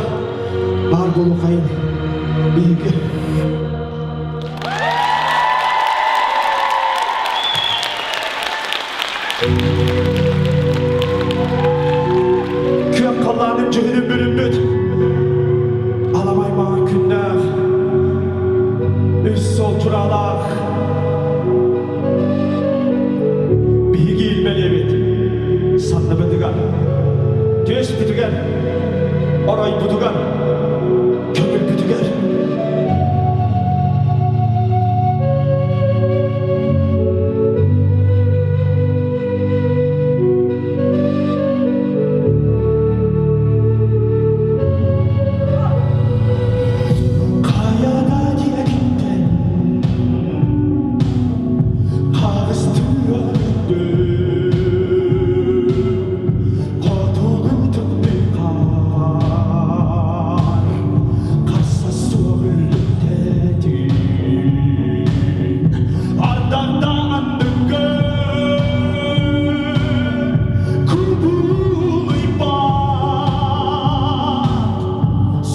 S10: баар буолуохайын биһиги. Күөх халлаанын дьүһүнүн бүрүммүт аламай маҥан күннээх үс сол чураалаах биһиги илбэлиэбит санныбытыгар түөспүтүгэр оройбутугар көҥүлбүтүгэр Хайада диэкиттэн хаҕыстыа Хотугу тымныы хаар Хасса суох үллүктэтин Ардахта анныгы Кубулуйбат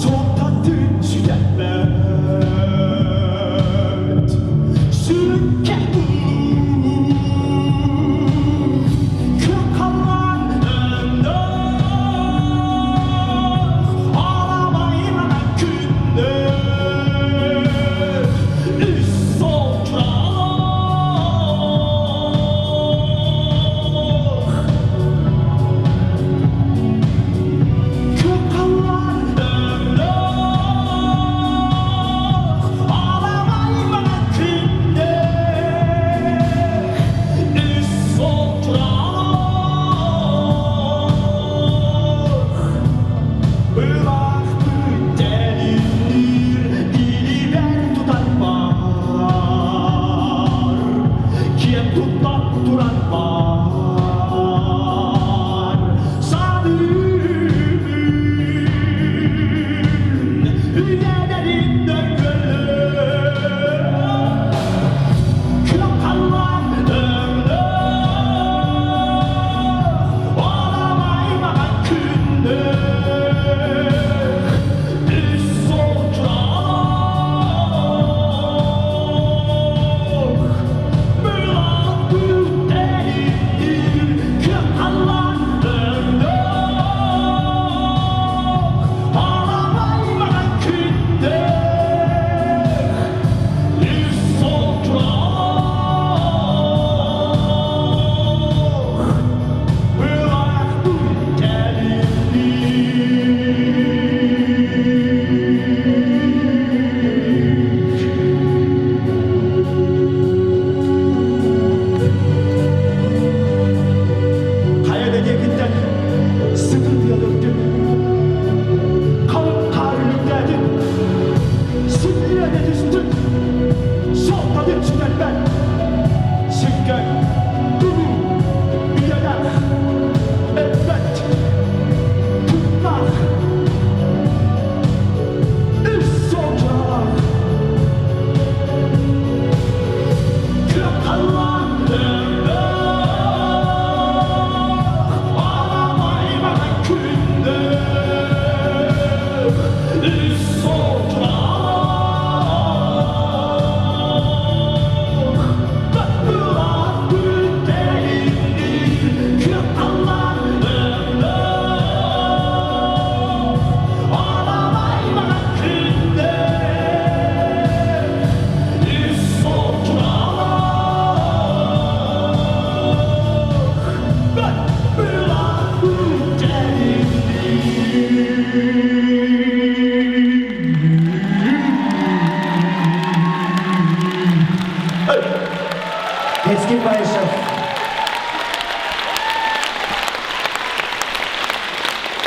S10: Суоттатын сүтэрбэт Сүрүккэ Киэн туттан туран бар Саныыбын үйэлэрин өлгөлөр Кыахаллаан өҥнөр Аламай маған күннер Үс Хайа да диэкиттэн сытын тыалырдым, халыҥ хаар үлүктээтим, силлиэ түстүм, суолтатын сүтэрбэт, сиккэ бүгүн үйэлээх, өлбөт, тыыннаах, үс суолдьалаах. Кыахаллаан
S4: Кескин Баишев.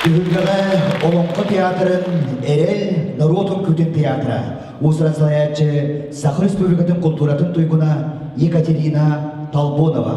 S4: Түһүлгэҕэ Олоҥхо театрын Эрэл норуот үҥкүүтүн театра уус-уран салайааччы Саха Республикатын култууратын туйгуна Екатерина Толбонова.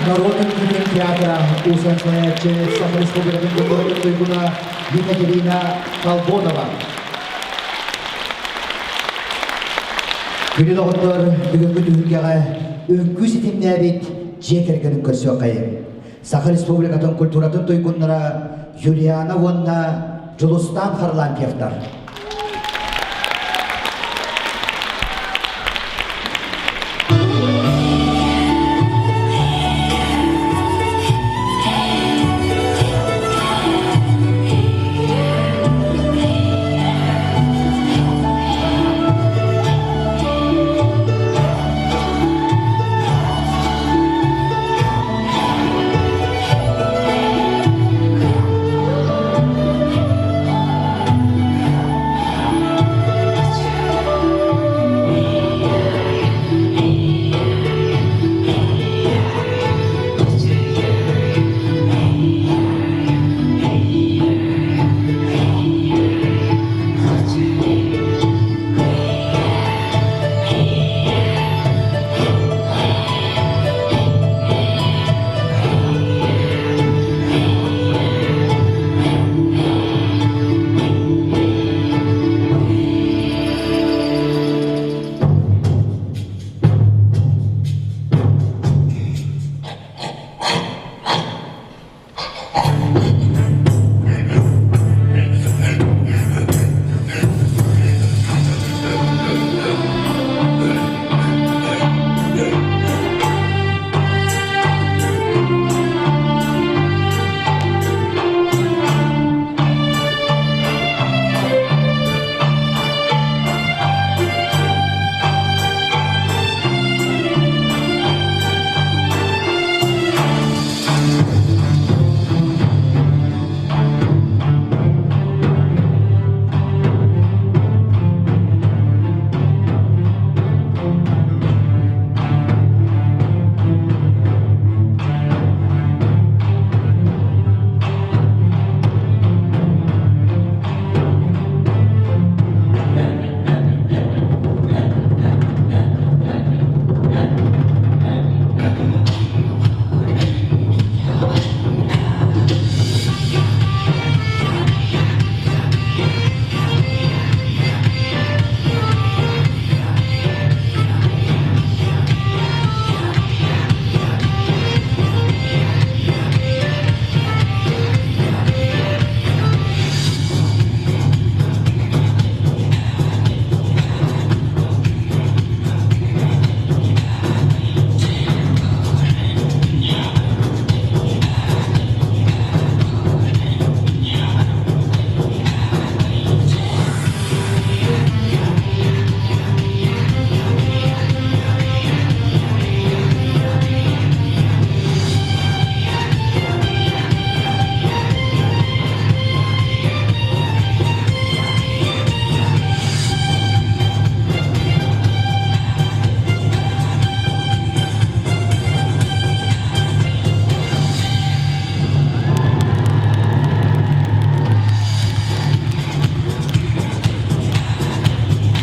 S4: норуот үҥкүүтүн театра уус-уран салайааччы Саха Республикатын культуратын туйгуна Екатерина Толбонова. Күнү доҕоттор, бүгүҥҥү түһүлгэҕэ үҥкүү ситимнээбит дьиэ кэргэнин көрсүөххэйиҥ. Саха Республикатын культуратын туйгуннара Юлиана уонна Дьулустаан Харлампьевтар.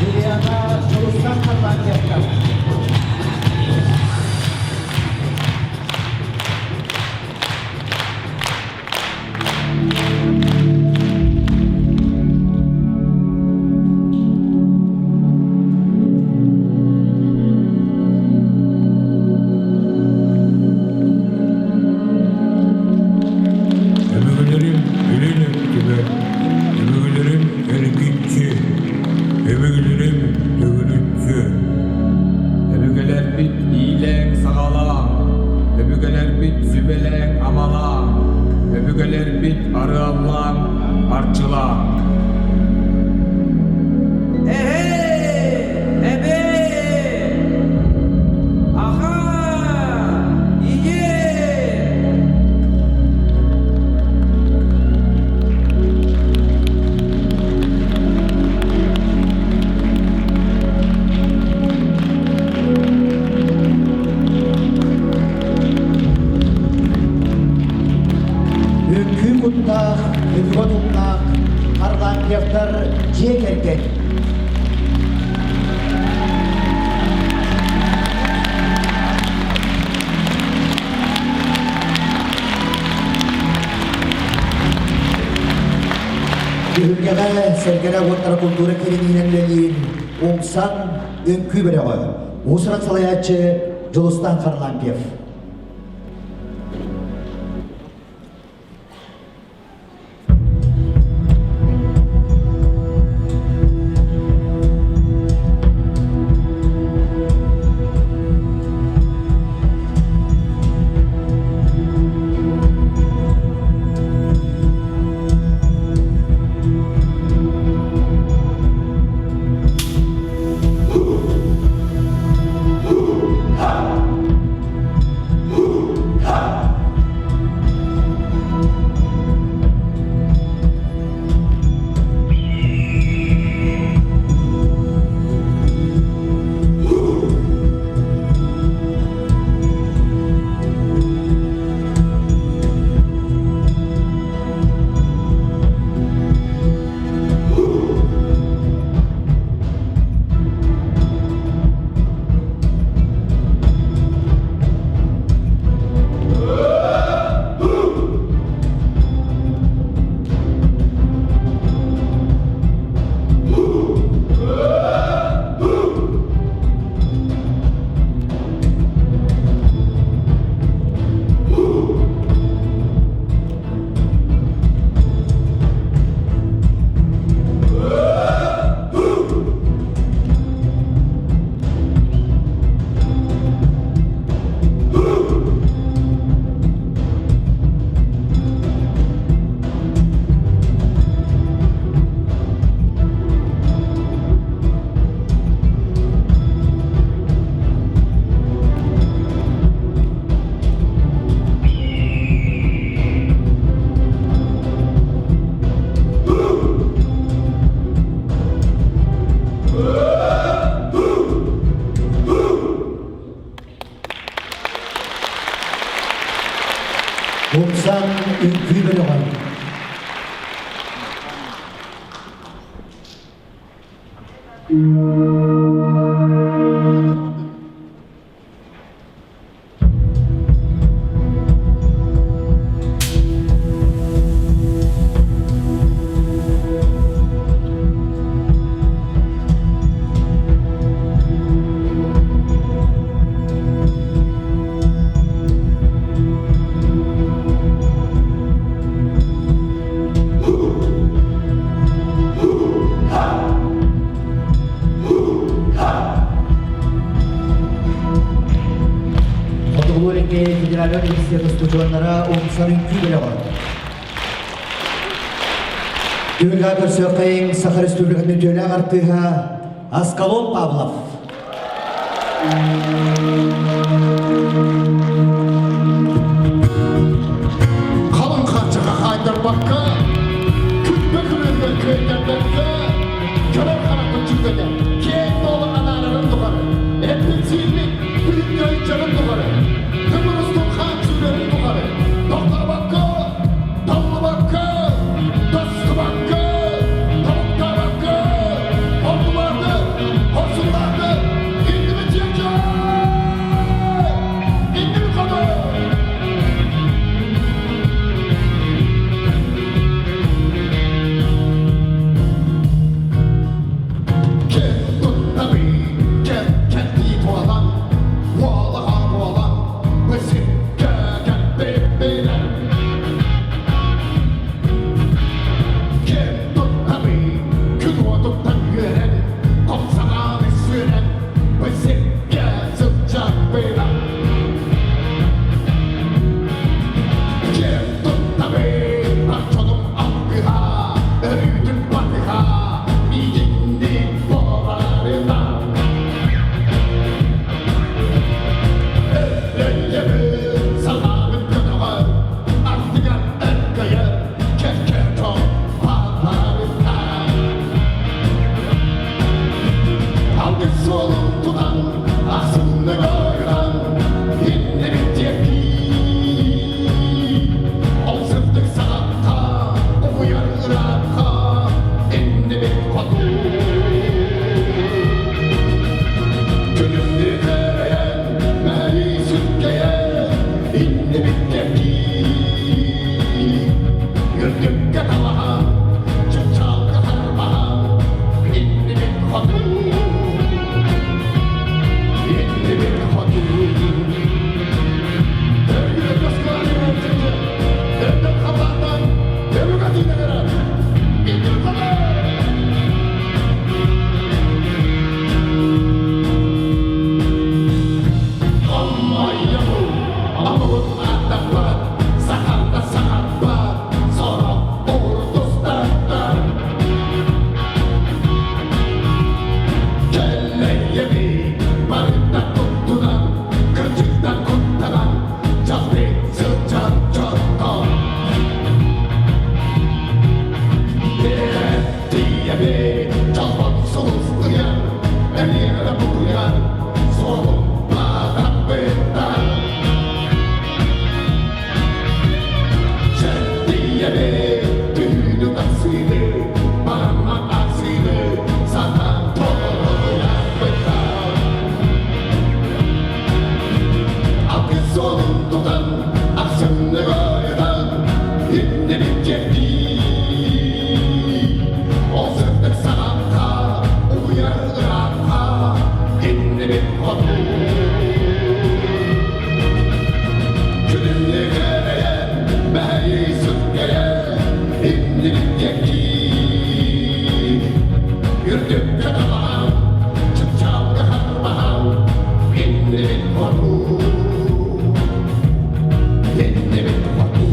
S4: Юлиана Дьулустан Харлампьевтар.
S7: Өбүгэлэрим илин өттүгэр, өбүгэлэрим эргиччи, өбүгэлэрим төгүрүччү.
S4: Түһүлгэҕэ Сэргэлэ уоттара култуура киининэн үлэлиир Умсан үҥкүү бөлөҕө, уус-уран салайааччы Дьулустан Харлампьев. Умсан үҥкүү бөлөҕө. Хотугулуу-Илиҥҥи федеральнай университет устудьуоннара умсан үҥкүү бөлөҕө. Түһүлгэ көрсүөххэйиҥ Саха Республикатын үтүөлээх артыыһа Аскалон Павлов.
S11: Халыҥ хааччаха хаайтарбакка, күлбэ күлүгэр күөттэрбэккэ, көрөр харахпыт дьүккэтэ, киэҥ дуолу анаарарын тухары, эппит-сииммит бүтүн дьайыччарын тухары, тымыр устун хаан сүүрэрин тухары, тохтообокко, толлубакка, тостубакка, тобуктаабакка, ордулаарды, хорсуннаарды, иннибит диэки! Иннибит хоту! Ким туттабый, кэм кэлбии буолан, уолаҕа буолан, бысыкка кэлбиппинэн. Ким туттабый, күн уотуттан үөрэн, хомсаҕааны сүөрэн, бысыкка сылдьарбынан. Ким туттабый, бар дьонум алгыһа, өрүүтүн батыһа, миигинниин буоларынан. Өйөбүл санаабын көтөҕөр, ардыгар өркөйөр, кэккэ дьон баалларыттан. Алгыс суолун тутан, ахсыннык ойутан, иннибит диэки. Ол сырдык саҕахха, уһуйар ыраахха, иннибит хоту. Күлүмнүү кэрэйэн, мэһэйи сүргэйэн, иннибит диэки. Үрдүккэ талаһан, чыпчаал. Үрдүккэ талаһан, чыпчаалга харбаһан, иннибит хоту, иннибит хоту.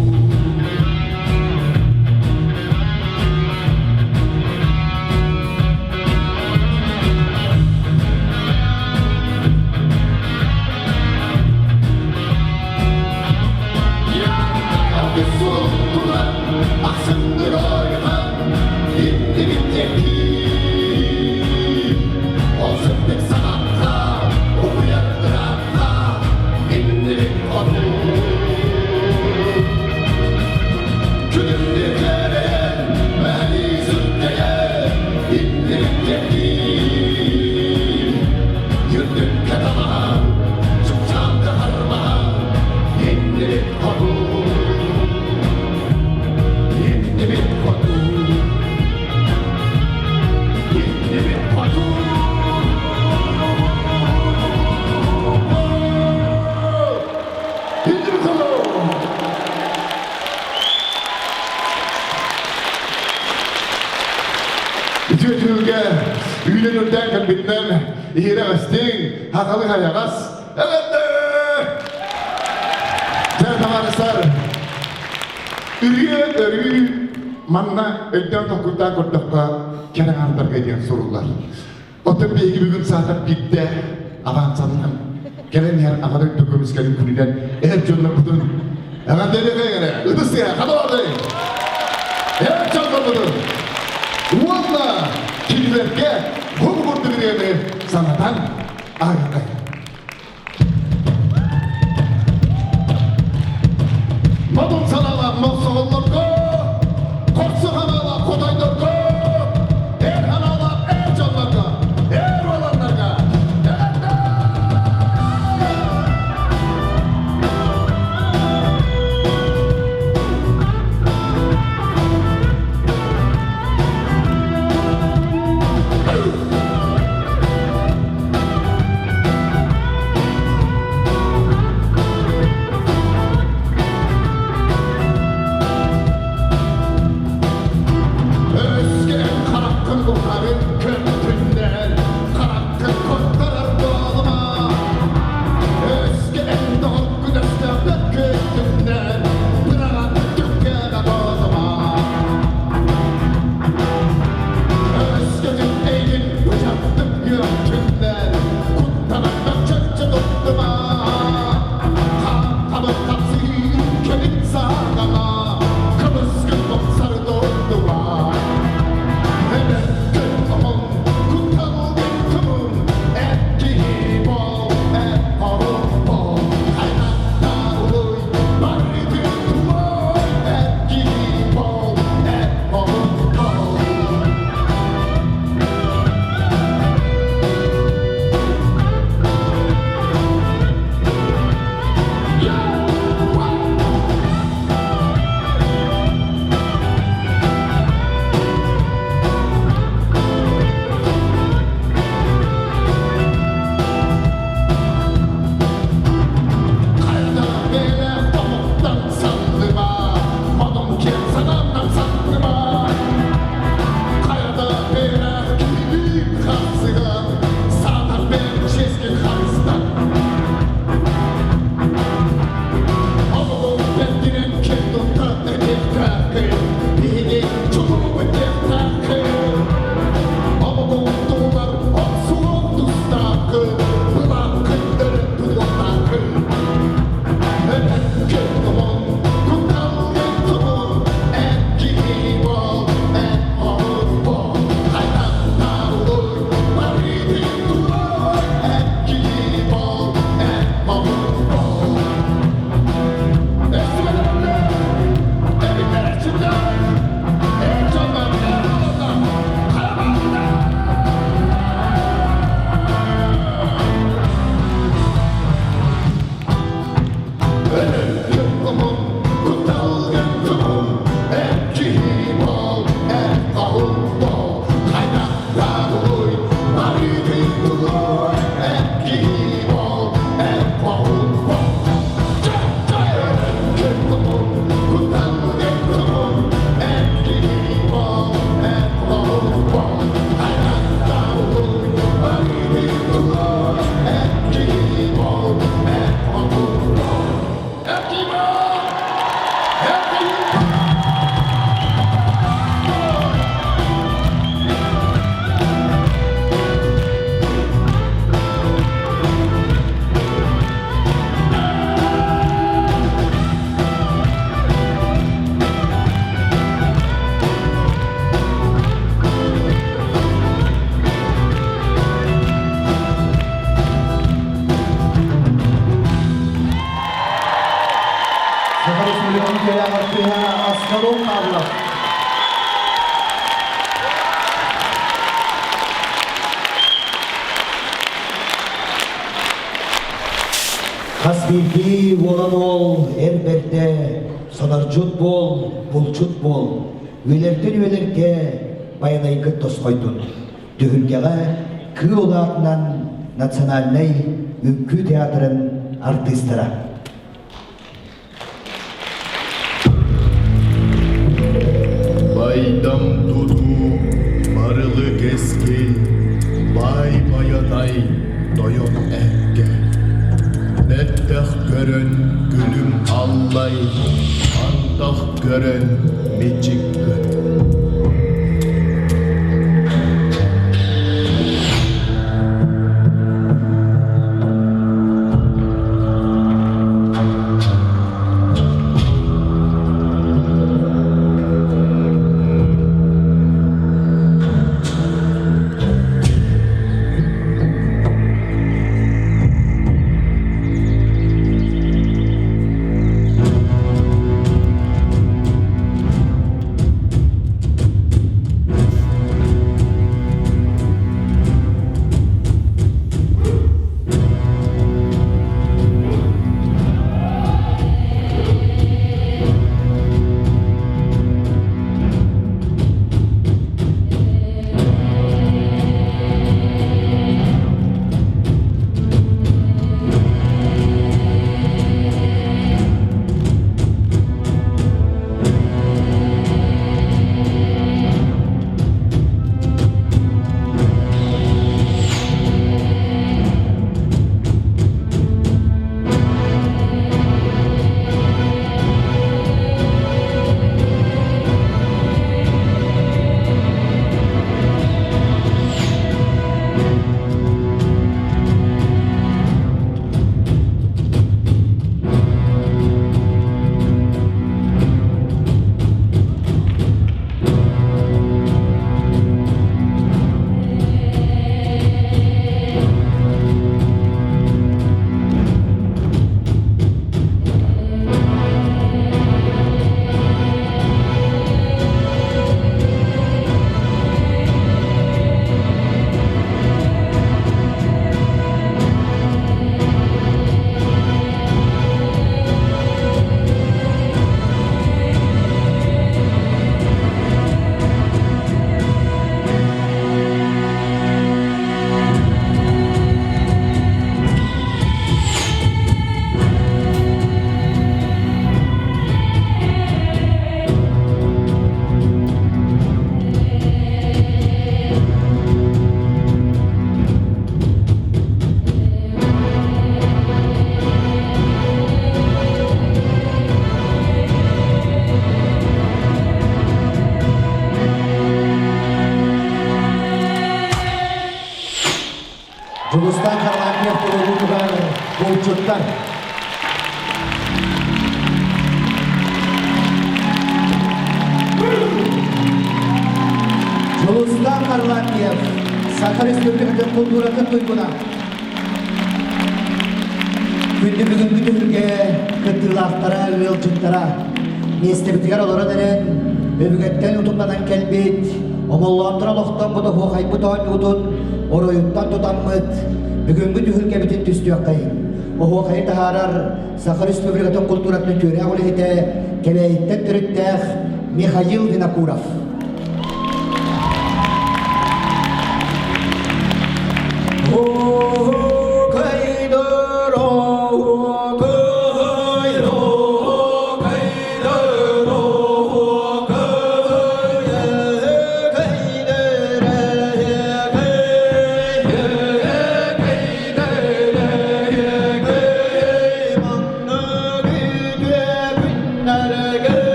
S11: Yürüdük katamahan, çıkacağım da harmahan, İndirip kodu, indirip kodu, indirip kodu. İndirip kodu. Үтүө түһүлгэ үүнэн үрдээн кэлбитинэн иһирэҕэстиҥ, хахалы хайаҕас, эҕэрдэ! Дьэ, табаарыстар, үрүө өрүү манна өйдөөн толкуйдаан көрдөххө, кэрэ аҥардарга диэн суруллар. Оттон биһиги бүгүн саатар биирдэ авансанан кэлэн иһэр аҕа дойду көмүскэлин күнүнэн эр дьоннорбутун эҕэрдэлиэхэй эрэ ытыс тыаһа хабалаатый эр дьоннорбутун уонна кинилэргэ бу курдук ырыаны санатан ааҕыаххай. Модун санаалаах мохсоҕоллорго, хорсу ханаалаах хотойдорго, эр ханаалаах эр дьоннорго, эр уоланнарга эҕэрдэ!
S4: Хас биирдии уолан уол эр бэрдэ, сонордьут буол, булчут буол, үөлэртэн үөлэргэ байанайгыт тосхойдун. Түһүлгэҕэ кыыл улаатынан национальнай үҥкүү театрын артыыстара.
S12: Байдам тутуу, барылы кэскил, баай байанай, тойон эргэ. Бэттэх көрөн күлүм аллай, антах көрөн мичик гын.
S4: Дьулустаан Харлампьев туруоруутугар булчуттар. Дьулустаан Харлампьев, Саха Республикатын култууратын туйгуна. Күндү бүгүҥҥү түһүлгэ кыттыылаахтара, ыалдьыттара миэстэбитигэр олорон эрэн, өбүгэттэн утумнанан кэлбит, омоллоонтон олохтоммут оһуохайбыт оонньуутун оройуттан тутаммыт, бүгүҥҥү түһүлгэбитин түстүөххэйиҥ. Оһуохайы таһаарар Саха Республикатын култууратын үтүөлээх үлэһитэ, Кэбээйиттэн төрүттээх Михаил Винокуров.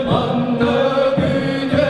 S12: Маннык үтүө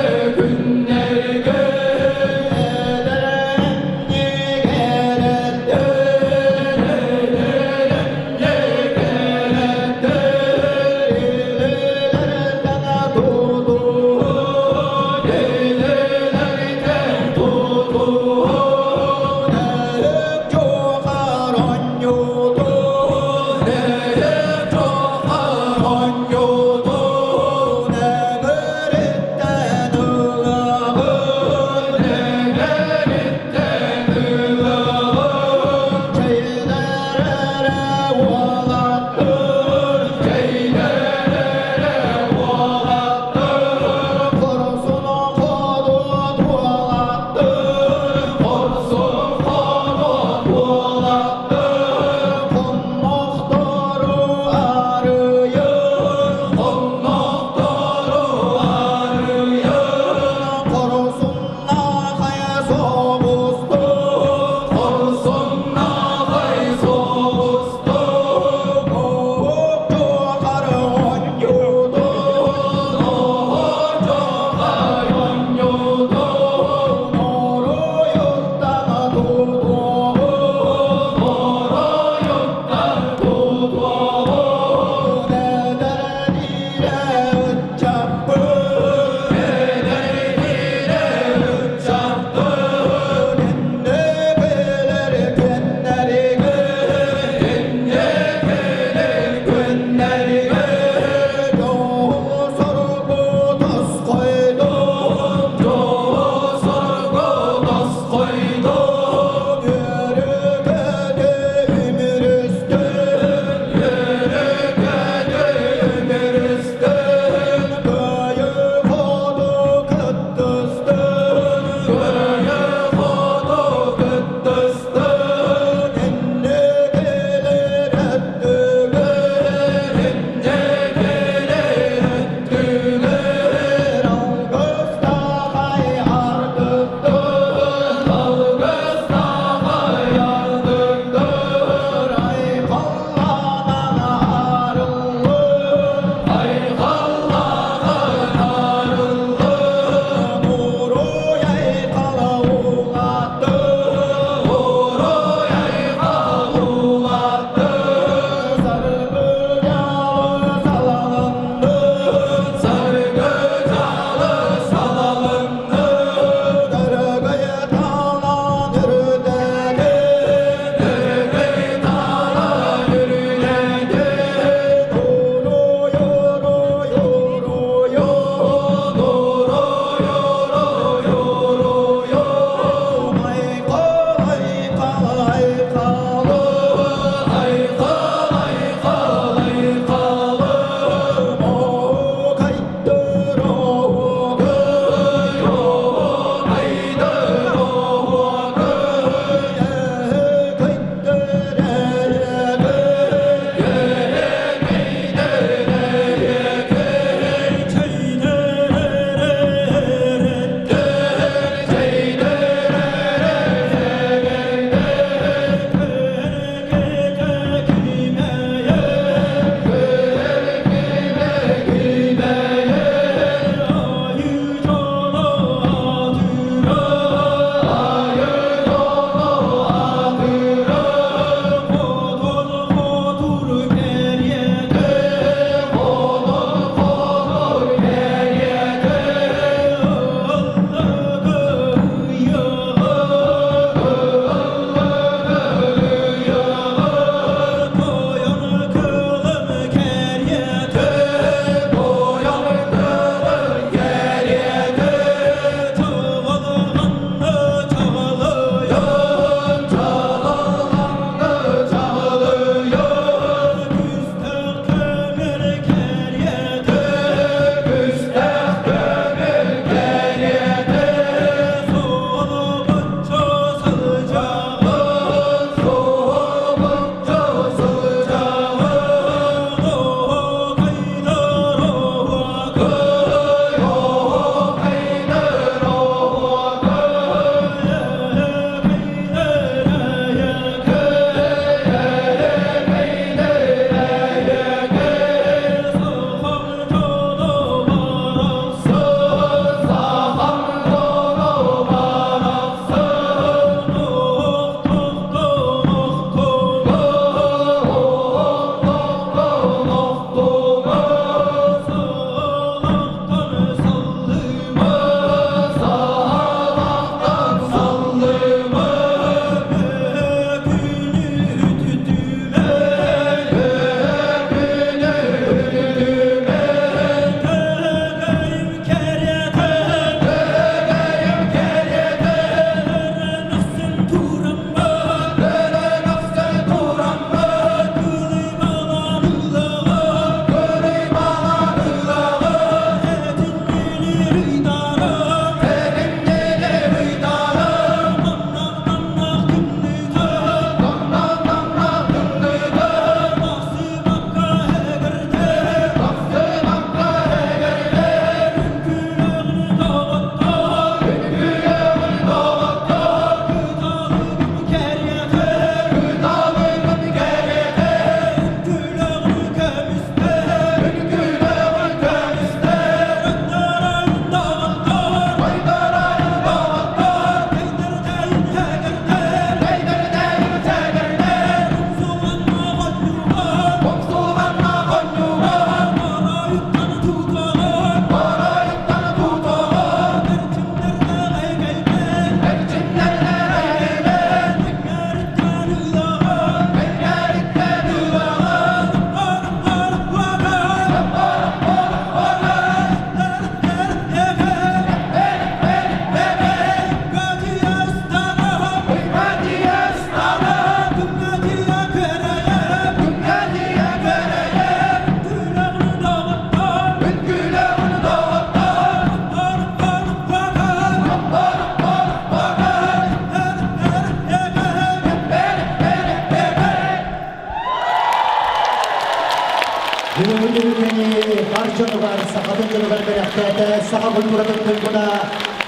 S4: түһүлгэни бар дьонугар, сахатын дьонугар бэлэхтээтэ саха культуратын туйгуна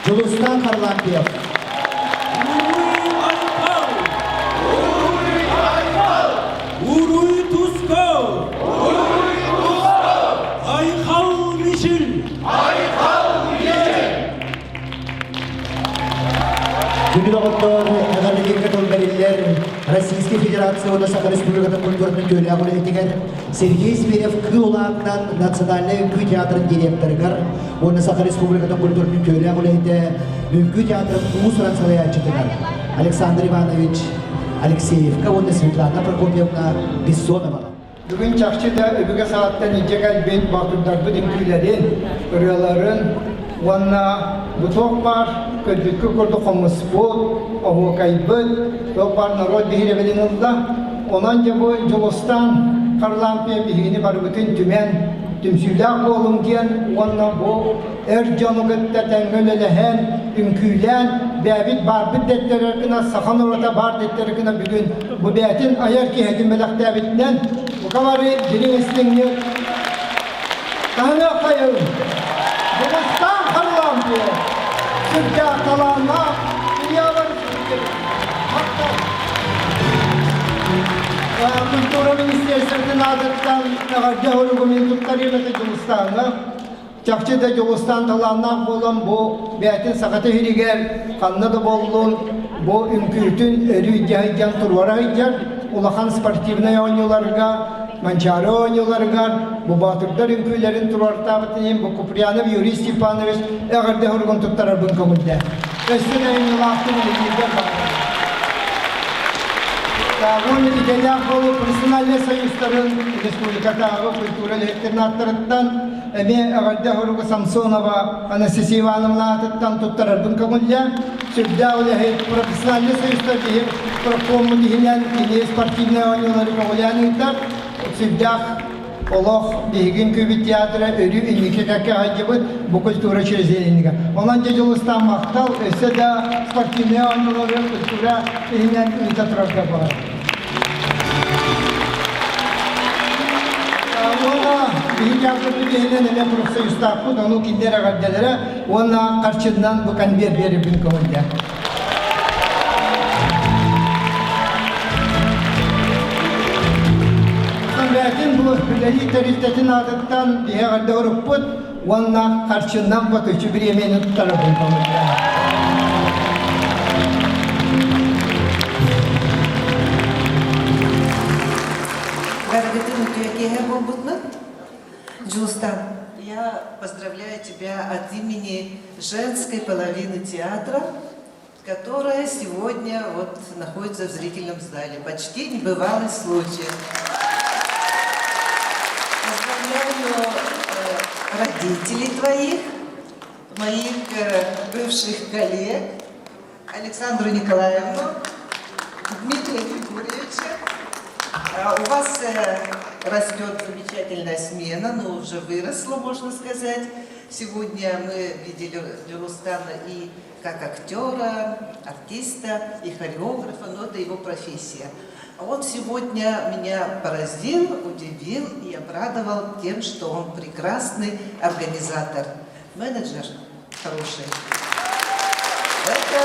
S4: Дьулустаан Харлампьев.
S13: Уруй Туско! Уруй Туско! Айхал Мичил! Айхал Мичил!
S4: Бүгүн оҕоттор эҕэрдэлииргэ тыл бэриллэр Российскай Федерация уонна Саха Республикатын культуратын үтүөлээх үлэһитигэр Сергей Зверев Кыыл Улаатынан Национальнай үҥкүү театрын директорыгар уонна Саха Республикатын культуратын үтүөлээх үлэһитэ Үҥкүү театрын уус-уран салайааччытыгар Александр Иванович Алексеевка уонна Светлана Прокопьевна Бессоноваҕа.
S14: Бүгүн чахчы да өбүгэ саҕаттан илдьэ кэлбит боотурдарбыт үҥкүүлэрин, ырыаларын уонна бу туох баар көрбүккүт курдук хомуспут, оһуокайбыт, туох баар норуот биһирэбилин ылла. Онон дьэ бу Дьулустаан Харлампия биһигини барыбытын түмэн, түмсүүлээх буолуҥ диэн уонна бу эр дьону кытта тэҥҥэ үлэлэһэн, үҥкүүлээн, бэйэбит баарбыт дэттэрэр гына, саха норуота баар дэттэрэр гына бүгүн бу бэйэтин айар киһитин бэлэхтээбитинэн бука бары дириҥ истиҥник таһыныаххайыҥ! Дьулустаан Харлампьев сүрдээх талааннаах Илья Борисович махтал! Культура министерствотын аатыттан эҕэрдэ суругу мин туттарыым этэ Дьулустааҥҥа. Чахчы да Дьулустаан талааннаах буолан бу бэйэтин сахата иһиригэр ханна да буоллун бу үҥкүүтүн өрүү дьаһайдьан туруора сылдьар улахан спортивнай оонньууларга Манчаары оонньууларыгар бу боотурдар үҥкүүлэрин туруортаабытын иһин бу Куприянов Юрий Степанович эҕэрдэ суругун туттарарбын көҥүллээн. Өссө да айымньылаахтык үлэлииргэр баҕарабын. Уонна идэлээх буолуу профессиональнай союзтарын республикатааҕы культура үлэһиттэрин ааттарыттан Эмиэ эҕэрдэ суругу Самсонова Анастасия Ивановна аатыттан туттарарбын көҥүллээн, сүрдээх үлэһит, профессиональнай союзтар киһи профкоммут иһинэн кини спортивнай оонньуулары көҕүлээн ыытар. Сүрдээх олох биһигин күүбүт театра өрүү инники кэккэ сылдьыбыт бу культура учреждениега. Онон дьэ Дьулустаан махтал, өссө да спортивнай оонньуулары культура иһинэн ыыта турарга баҕарабын. Уонна биһиги театрбыт иһинэн эмиэ профсоюзтаахпыт, ону кинилэр эҕэрдэлэрэ уонна харчынан бу конверт биэрэрбин көҥүллээх. Бээтин бу үлэлии тэрилтэтин аатыттан биһи эҕэрдэ урукпут уонна харчынан ботуччу бириэмийэни туттарарбын көҥүллээх.
S15: Барыгытын үтүө киэһэ буолбутунан. Дьулустан, я поздравляю тебя от имени женской половины театра, которая сегодня вот находится в зрительном зале. Почти небывалый случай. Поздравляю родителей твоих, моих бывших коллег, Александру Николаевну, Дмитрия Григорьевича. У вас растет замечательная смена, но уже выросла, можно сказать. Сегодня мы видели Дюрустана и как актера, артиста, и хореографа, но это его профессия. Он сегодня меня поразил, удивил и обрадовал тем, что он прекрасный организатор, менеджер хороший. Это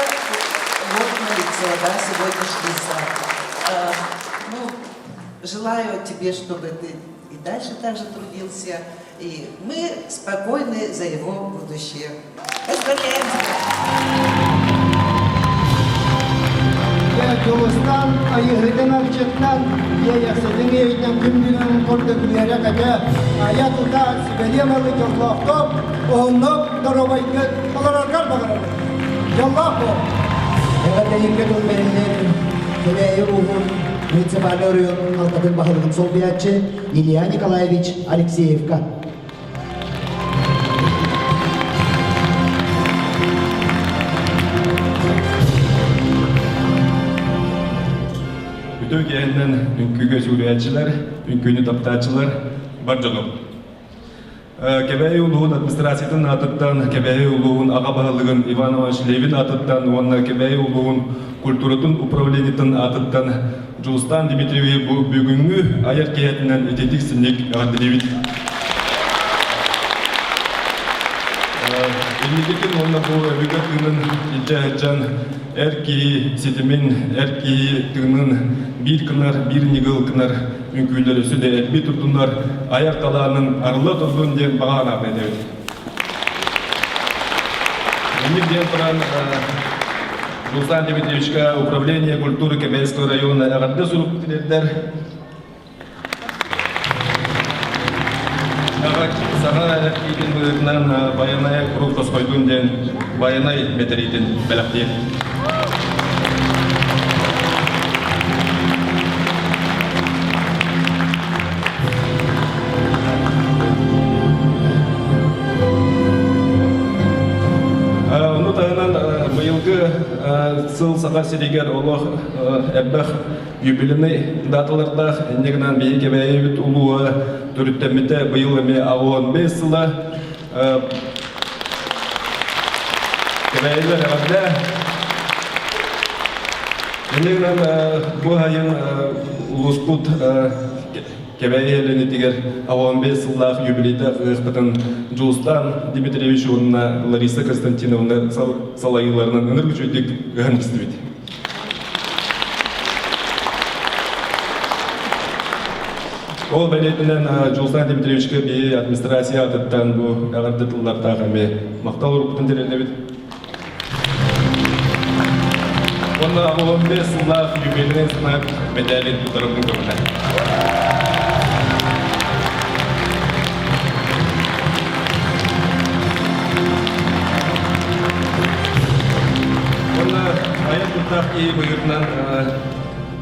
S15: вот на лицо, да, сегодняшний зал. Ну, желаю тебе, чтобы ты и дальше так же трудился. И мы спокойны за его будущее. Поздравляем тебя!
S14: Дьулустан Айыһытын арчытынан, Иэйэхситин иэйитинэн күн бүгүн курдук үөрэ-көтө, айа-тута сүбэлиэ-малы дьоллоохтук, уһуннук, доруобайгыт олороргор баҕарабын. Дьоллоох буол!
S4: Эҕэрдэлииргэ тыл бэриллэр Кэбээйи улууһун муниципальнай оройуонун алтатын баһылыгын солбуйааччы Илья Николаевич Алексеевка.
S6: Үтүө киэһэннэн үҥкүүгэ сүгүрүйээччилэр, үҥкүүнү таптааччылар бар дьонум. Кэбээйи улууһун администрациятын аатыттан, Кэбээйи улууһун аҕа баһылыгын Иван Иванович Левин аатыттан уонна Кэбээйи улууһун культуратын управлениетын аатыттан Дьулустаан Дмитриевиһи бу бүгүҥҥү айар киэһэтинэн ититик синник эҕэрдэлиибит. Инникитин уонна бу өбүгэ тыынын илдьэ сылдьан эр киһи ситимин, эр киһи тыынын биир гынар, биир ньыгыл гынар үҥкүүлэр өссө да элбии турдуннар, айар талаанын арылла турдун диэн баҕа санаабын этэбит. Инник диэн туран Руслан Дмитриевичка Управление культуры Кэбээйского района эҕэрдэ сурук тириэрдэр. Саха эркиитин быһыытынан Байанай куруук тосхойдун диэн Байанай мэтириитин бэлэхтиир. Ону таһынан быйылгы сыл Саха сиригэр олох элбэх юбилейный даталардаах инньэ гынан биһиги Кэбээйибит улууһа төрүттэммитэ быйыл эмиэ 85 сыла. Кэбээйилэр эҕэрдэ! Инньэ гынан бу айын улууспут Кэбээйи Элэнитигэр 85 сыллаах юбилейдаах ыһыахпытын Дьулустаан Дмитриевич уонна Лариса Константиновна салайыыларынан ынырык үчүгэйдик ыһан истибит. Ол бэлиэтинэн Дьулустаан Дмитриевичка биһи администрация аатыттан бу эҕэрдэ тыллардаах эмиэ махтал уруккутун тириэрдэбит. Уонна 15 сыллаах юбилейный знак мэдээлин тутарыммын көмөлө. Уонна айан куттаах киһи быһыытынан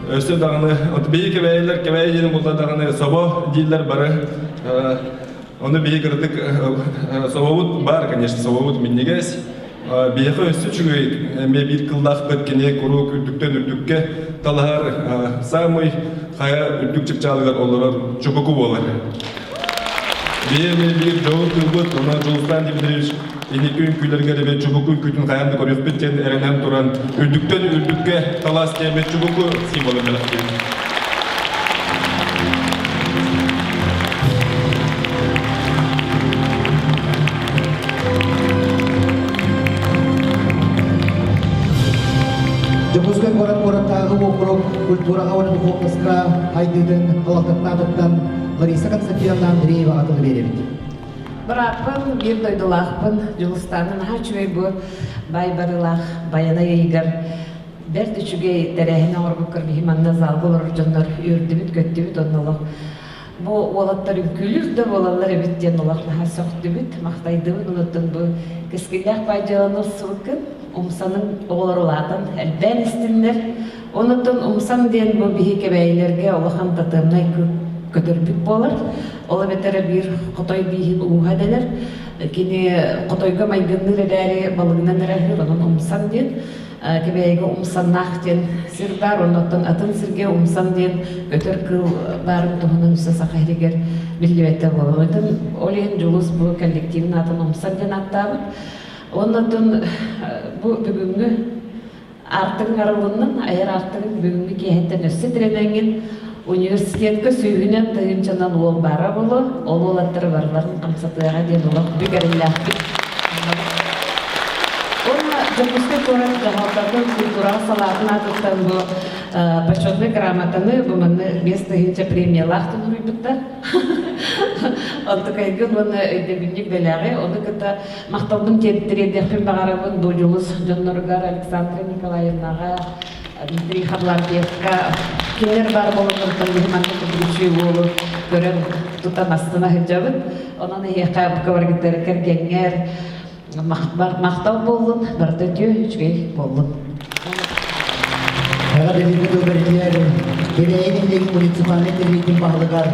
S6: өссө даҕаны от биһи кэбээйилэр кэбээйи диэн булла даҕаны собо дииллэр бары. Ону биһи кыратык собобут баар, конечно, собобут минньигэс. Биһиэхэ өссө үчүгэй эмиэ биир кыллаахпыт кини куруук үрдүктэн үрдүккэ талаһар самый хайа үрдүк чыпчаалыгар олорор чубуку буолар. Биһи эмиэ биир дьоһун тылбыт, онон Дьулустаан Дмитриевич инники үҥкүүлэригэр эмиэ чубуку үҥкүүтүн хайаан да көрүөхпүт диэн эрэнэн туран үрдүктэн үрдүккэ талаас диэммит чубуку символын бэлэхтиибит.
S4: Дьокуускай куорат куораттааҕы уокурук культураҕа уонна духуоппаска хайдыытын халалтатын аатыттан Лариса Константиновна Андрееваҕа тылы биэрэбит.
S16: Бырааппын, биир дойдулаахпын Дьулустааны наһаа үчүгэй бу баай барыылаах Байанай ыйыгар бэрт үчүгэй тэрээһин оҥорбуккар биһи манна залга олорор дьоннор үөрдүбүт-көттүбүт онно олох бу уолаттар үҥкүүлүүр да буолаллар эбит диэн олох наһаа сөхтүбүт, махтайдыбыт. Онуттан бу кэскиллээх баай дьыаланы ылсыбыккын умсаның оҕолор улаатан элбээн истиннэр. Онуттан умсан диэн бу биһи кэбээйилэргэ улахан татыамнай көтөрбүт буолар. Ол эбэтэр биир хотой бииһин ууһа дэнэр. Кини хотойго майгынныыр эрээри балыгынан эрэ аһыыр, онон умсан диэн. Кэбээйигэ Умсаннаах диэн сир баар, оннуттан атын сиргэ Умсан диэн көтөр кыыл баарын туһунан өссө саха сиригэр биллибэтэ буолар. Онтон ол иһин Дьулус бу коллективын аатын Умсан диэн ааттаабыт. Оннуттан бу бүгүҥҥү аартыгыҥ арылыннын, айар аартыгыҥ бүгүҥҥү киэһэттэн өссө тирэнэҥҥин университетка сүүһүнэн тыһыынчанан уол баара буолуо, ол уолаттары барыларын хамсатыаҕа диэн олох бүк эрэллээхпит. Уонна Дьокуускай куорат дьаһалтатын культураҕа салаатын аатыттан бу почетнай грамотаны бу манна 5000 премиялаах туруйбуттар. Онтукайгын уонна өйдөбүнньүк бэлэҕи, ону кытта махталбын тириэрдиэхпин баҕарабын бу Дьулус дьонноругар Александра Николаевнаҕа, Дмитрий Харлампьевка кинилэр баар буолалларыттан биһи маннык үчүгэй уолу көрөн тутан астына сылдьабыт. Онон эһиэхэ бука кэргэҥҥэр махтал буоллун, барыта үтүө үчүгэй буоллун.
S4: Эҕэрдэлииргэ тыл бэритигэр Кэбээйи нэһилиэгин муниципальнай тэрилтэтин баһылыгар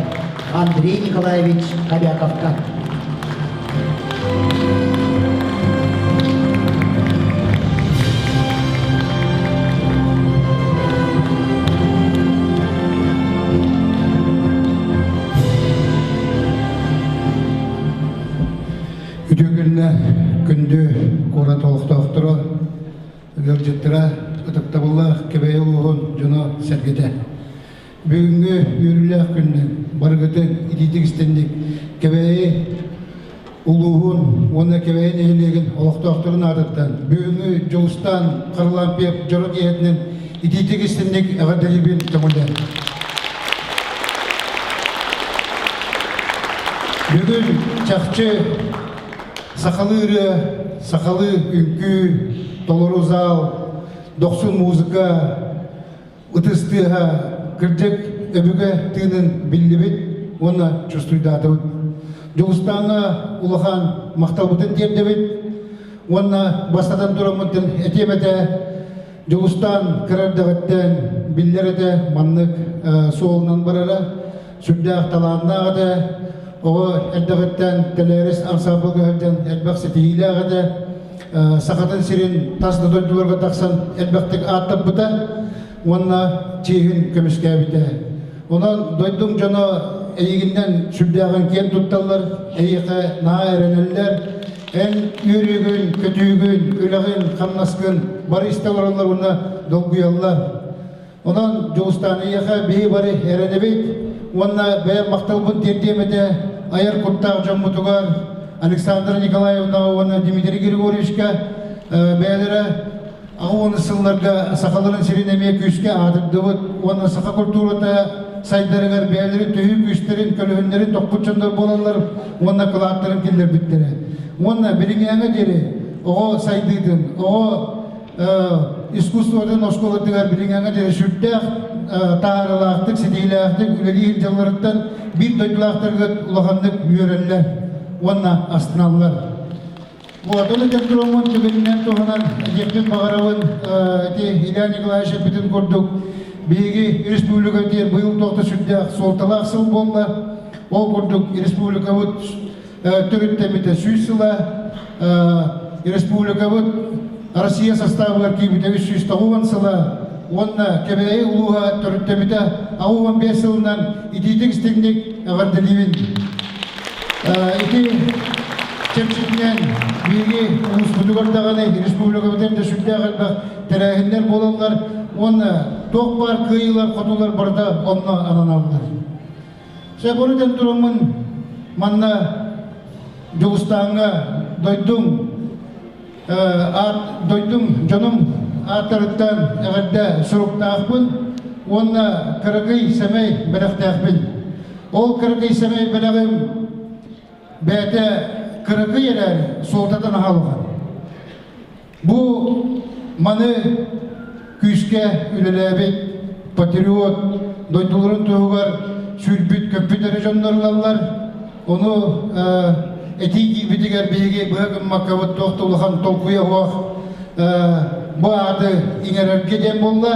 S4: Андрей Николаевич Кобяковка.
S14: Үтүө күннэ күндү куорат олохтоохторо, ыалдьыттара, ытыктабыллаах Кэбээйи улууһун дьоно-сэргэтэ. Бүгүҥҥү үөрүүлээх күнүнэн барыгытын итиитик истинник Кэбээйи. улууһун уонна Кэбээйи нэһилиэгин олохтоохторун аатыттан бүгүҥҥү Дьулустаан Харлампьев дьоро киэһэтинэн итиитик истинник эҕэрдэлиибин көҥүллээн. Бүгүн чахчы сахалыы ырыа, сахалыы үҥкүү, толору зал, дохсун музыка, ытыс тыаһа кырдьык өбүгэ тыынын биллибит уонна чувствуйдаатыбыт. Дьулустааҥҥа улахан махталбытын тиэрдэбит уонна бастатан тураммытын этиэм этэ Дьулустаан кыра эрдэҕиттэн биллэр этэ маннык суолунан барара сүрдээх талааннаах этэ оҕо эрдэҕиттэн Тэлээрис ансаамбылга сылдьан элбэх ситиһиилээх этэ Сахатын сирин тас да дойдуларга тахсан элбэхтик ааттаппыта уонна чиэһин көмүскээбитэ. Онон дойдум дьоно эйигиннэн сүрдээҕин киэн тутталлар, эйиэхэ наһаа эрэнэллэр. Эн үөрүүгүн, көтүүгүн, үлэҕин, хамнаскын бары истэ олороллор уонна долгуйаллар. Онон Дьулустаан эйиэхэ биһи бары эрэнэбит уонна бэйэм махталбын тиэрдиэм этэ айар куттаах дьоммутугар Александра Николаевнаҕа уонна Дмитрий Григорьевичка бэйэлэрэ аҕа сылларга сахаларын сирин эмиэ күүскэ аатырдыбыт уонна саха культурата сайдарыгар бэйэлэрин төһүү күүстэрин, көлөһүннэрин тохпут дьоннор буолаллар уонна кылааттарын киллэрбиттэрэ. Уонна билиҥҥээҥҥэ диэри оҕо сайдыытын, оҕо искусствотын оскуолатыгар билиҥҥээҥҥэ диэри сүрдээх таһаарыылаахтык, ситиһиилээхтик үлэлиир дьылларыттан биир дойдулаахтаргыт улаханнык үөрэллэр уонна астыналлар. Вот, ол этэн тураммын түгэнинэн туһанан этиэхпин баҕарабын ити Илья Николаевич эппитин курдук биһиги республика диэн быйыл туохта сүрдээх суолталаах сыл буолла. Ол курдук республикабыт төрүттэммитэ сүүс сыла республикабыт Россия составыгар киирбитэ 390 сыла уонна Кэбээйи улууһа төрүттэммитэ 65 сылынан итиитик истиҥник эҕэрдэлиибин. Ити чэрчитинэн биһиги улууспутугар даҕаны республикабытыгар да сүрдээх элбэх тэрээһиннэр буолаллар уонна туох баар кыайыылар хотуулар барыта онно ананаллар. Сөбүрүтэн этэн тураммын манна Дьулустааҥҥа дойдум аат дойдум дьонум ааттарыттан эҕэрдэ суруктаахпын уонна кыракый сэмэй бэлэхтээхпин. Ол кыракый сэмэй бэлэҕим бэйэтэ кыракый эрээри суолтата наһаа улахан. Бу маны күүскэ үлэлээбит патриот дойдуларын туһугар сүүрбүт-көппүт эрэ дьоннор ылаллар. Ону этии киирбитигэр биһиги быһа гыммаккабыт туох да улахан толкуйа суох бу ааты иҥэрэргэ диэн буолла.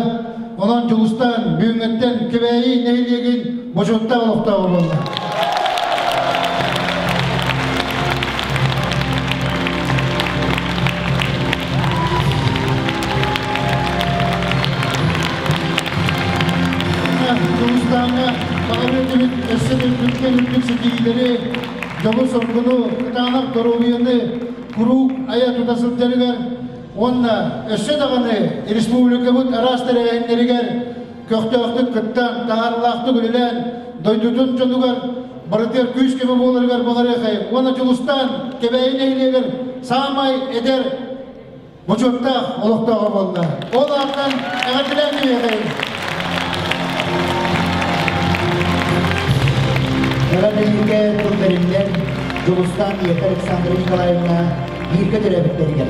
S14: Онон Дьулустаан бүгүҥҥүттэн Кэбээйи нэһилиэгин бочуоттаах олохтооҕо буолла. Дьулустааҥҥа баҕарыа этибит өссө да үрдүктэн үрдүк ситиһиилэри, дьолу-соргуну, кытаанах доруобуйаны куруук айа тута сылдьарыгар уонна өссө даҕаны республикабыт араас тэрээһиннэригэр көхтөөхтүк кыттан, таһаарыылаахтык үлэлээн, дойдутун дьонугар барытыгар күүс-көмө буоларыгар баҕарыахайым уонна Дьулустаан Кэбээйи нэһилиэгэр саамай эдэр бочуоттаах олохтооҕо буолла. Ол ааттан эҕэрдэлээн кэлиэхэйим.
S4: Эҕэрдэлииргэ тыл бэриллэр Дьулустаан ийэтэ Александра Николаевна бииргэ төрөөбүттэригэр.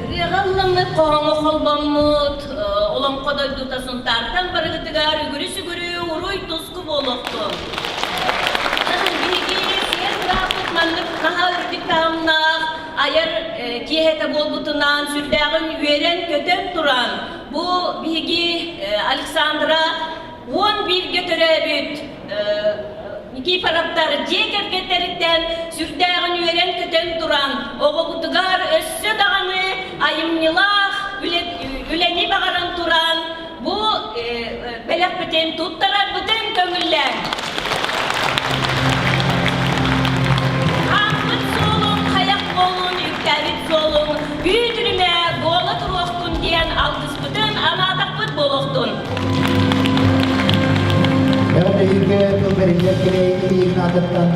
S3: Ырыаҕа ылламмыт, хоһооҥҥо холбоммут Олоҥхо дойдута Сунтаартан барыгытыгар үгүрү-сүгүрү уруй-туску буолуохтун. Биһиги сиэн бырааппыт маннык наһаа үрдүк таһымнаах айар киэһэтэ буолбутунан сүрдээҕин үөрэн-көтөн туран бу биһиги Александра 11-гэ төрөөбүт Никифоровтар дьиэ кэргэттэриттэн сүрдээҕин үөрэн-көтөн туран, оҕобутугар өссө даҕаны айымньылаах үлэни баҕаран туран, бу бэлэхпитин туттарарбытын көҥүллээҥ. Хаампыт суолуҥ хайах буолун, үктээбит суолуҥ үүт үрүмэ буола туруохтун диэн алгыспытын анаатахпыт буолуохтун.
S4: Эҕэрдэлииргэ тыл бэриллэр Кэбээйи нэһилиэгин аатыттан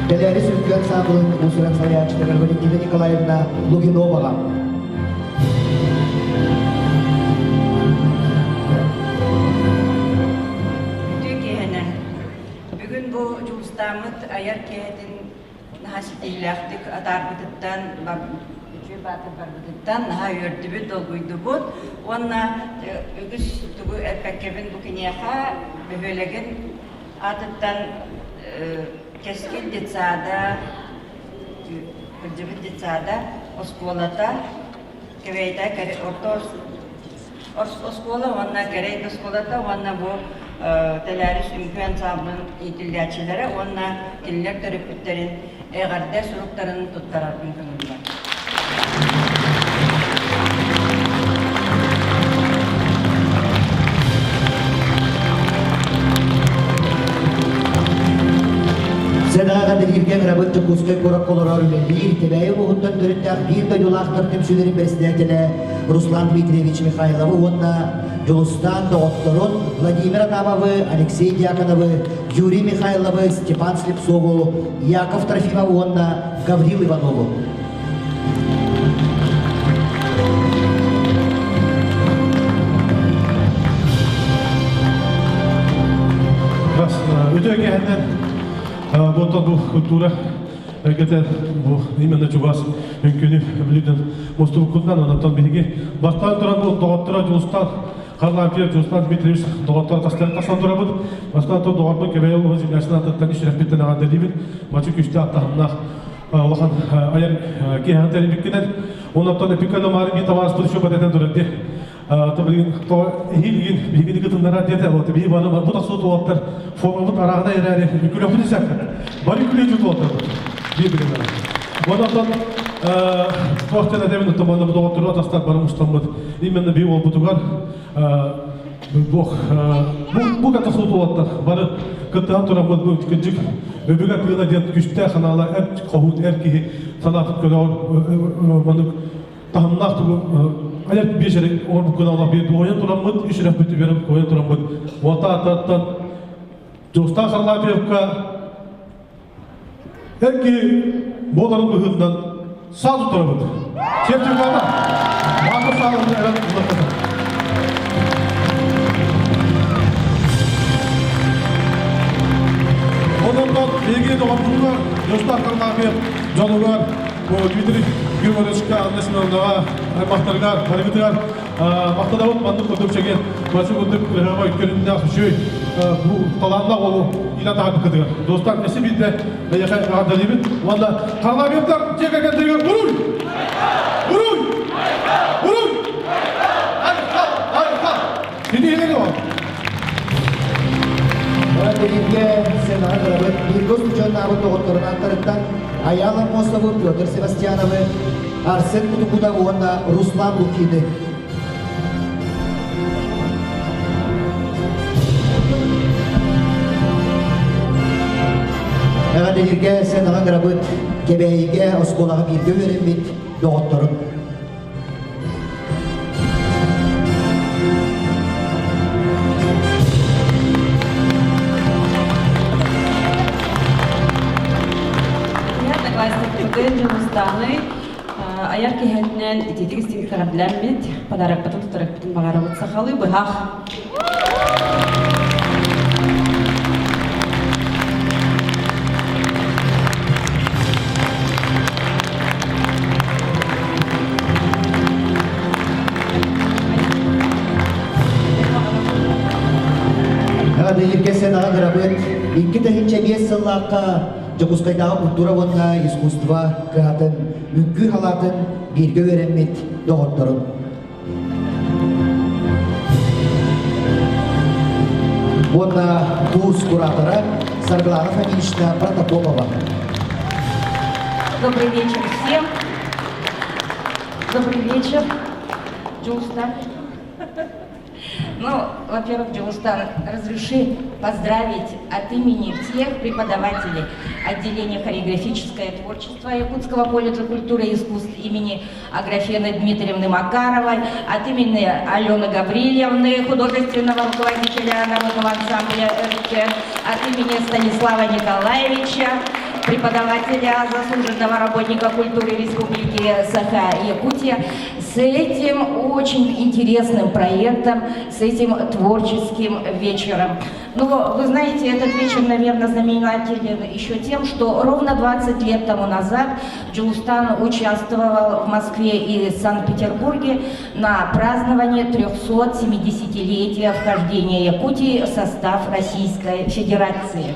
S4: Дэлээри Сүлгү ансаамбылын уус-уран салайааччытыгар Валентина Николаевна Лугиноваҕа.
S17: Үтүө киэһэнэн. Бүгүн бу Дьулустааммыт айар киэһэтин наһаа ситиһиилээхтик атаарбытыттан, үчүгэй баатыр барбытыттан наһаа үөрдүбүт, долгуйдубут уонна үгүс тугу эппэккэбин бу киниэхэ бөһүөлэгин аатыттан Кэскил детсада, кырдьыбыт детсада оскуолата Кэбээйитэ орто оскуола уонна Кэрэй оскуолата уонна бу Тэлээрис үҥкүү ансаамбылын иитиллээччилэрэ уонна кинилэр төрөппүттэрин эҕэрдэ суруктарын туттарарбын көҥүллэр.
S4: Сценаҕа билигиргэ ыҥырабыт Дьокуускай куоракка олорор үлэлиир Тэбээйи улууһуттан төрүттээх биир дойдулаахтар түмсүүлэрин бэрэссэдээтэлэ Руслан Дмитриевич Михайловы уонна Дьулустаан доҕотторун Владимир Адамовы, Алексей Дьяконовы, Юрий Михайловы, Степан Слепцову, Яков Трофимову уонна Гаврил Иванову.
S18: Үтүө киэһэнэн бу бу культура эйгэтэ бу именно чугас үҥкүүнү бүлүүтэн мустубуккутунан онтон биһиги бастаан туран бу доҕотторо Дьулустан Харлампьев Дьулустан Дмитриевич доҕоттор тастарын тахсан турабыт. Бастаан туран доҕорбут Кэбээйи улууһун землячтын аттыттан үс сүрэхпиттэн эҕэрдэлиибин. Бачы күүстээх таһымнаах улахан айар киэһэҕин тэрийбиккинэн. Онтон эпикка намаарын биир табаарыспыт еще батэтэн турар дии. Билигин иһин биһигини кытыннарар диэтэ вот биһи бары бу тахсуу туолаттар формабыт арааһына эрээри үкүлэхпит исэккэ бары үкүлүү туолаттар биир билин Онон туох диэн этэбин оттон манна доҕоттору атастар бары мустаммыт именно би уолбутугар бу бу катасуу туолаттар бары кыттыһан тураммыт бу кырдьык өбүгэ тыына диэн күстээх санаалаах эр хоһуун эр киһи санаатын көтөҕөр маннык таһымнаах тугу айар биэчэри оҥорбуккун алла биир дуойан тураммыт үс үрэхпит үөрэн дуойан тураммыт уота ататтан Дьулустаан Харлампьевка эр киһи буоларын быһыытынан саа туттарабыт. Сертификата маата сааларын эрэн улахата. Онон биһиги доҕорбутугар Дьулустаан Харлампьев дьонугар Дмитрий Григорьевичка, Анна Семеновнаҕа, аймахтарыгар, барыгытыгар махтанабыт маннык курдук чэгиэн, бачы курдук кыһыма көрүннээх үчүгэй бу талааннаах уолу илэ таһаарбыккытыгар. Достар, эси биирдэ эйиэхэ эҕэрдэлиибит уонна Харлампьевтар дьиэ кэргэнтэригэр уруй! Уруй! Уруй! Айхал! Айхал! Ситиһиилэри ол!
S4: Бииргэ сценаҕа кырабыт бииргэ устудьуоннаабыт доҕотторун ааттарыттан Айаал Аммосовы, Петр Севастьяновы, Арсен Кутукутов уонна Руслан Лукины. Эҕэрдэлииргэ сценаҕа кырабыт Кэбээйигэ оскуолаҕа бииргэ үөрэммит доҕотторун.
S19: Одноклассниктарбын Дьулустааны айар киһитинэн итиитик истиҥ эҕэрдэлэммит, подарокпытын тутарыкпытын баҕарабыт сахалыы быһах.
S4: Эҕэрдэлииргэ сценаҕа кырабыт 2005 сыллаахха Дьокуускайдааҕы культура уонна искусство кыһатын үҥкүү халаатын бииргэ үөрэммит доҕотторун Уонна курс куратора Саргылана Фоминична Протопопова.
S19: Добрый вечер всем. Добрый вечер, Дьулустан.
S17: Ну, во-первых, Джулустан, разреши поздравить от имени всех преподавателей отделения хореографическое творчество Якутского колледжа культуры и искусств имени Аграфены Дмитриевны Макаровой, от имени Алены Гаврильевны, художественного руководителя народного ансамбля РК, от имени Станислава Николаевича, преподавателя, заслуженного работника культуры Республики Саха-Якутия, с этим очень интересным проектом, с этим творческим вечером. Ну, вы знаете, этот вечер, наверное, знаменателен еще тем, что ровно 20 лет тому назад Джулустан участвовал в Москве и Санкт-Петербурге на праздновании 370-летия вхождения Якутии в состав Российской Федерации.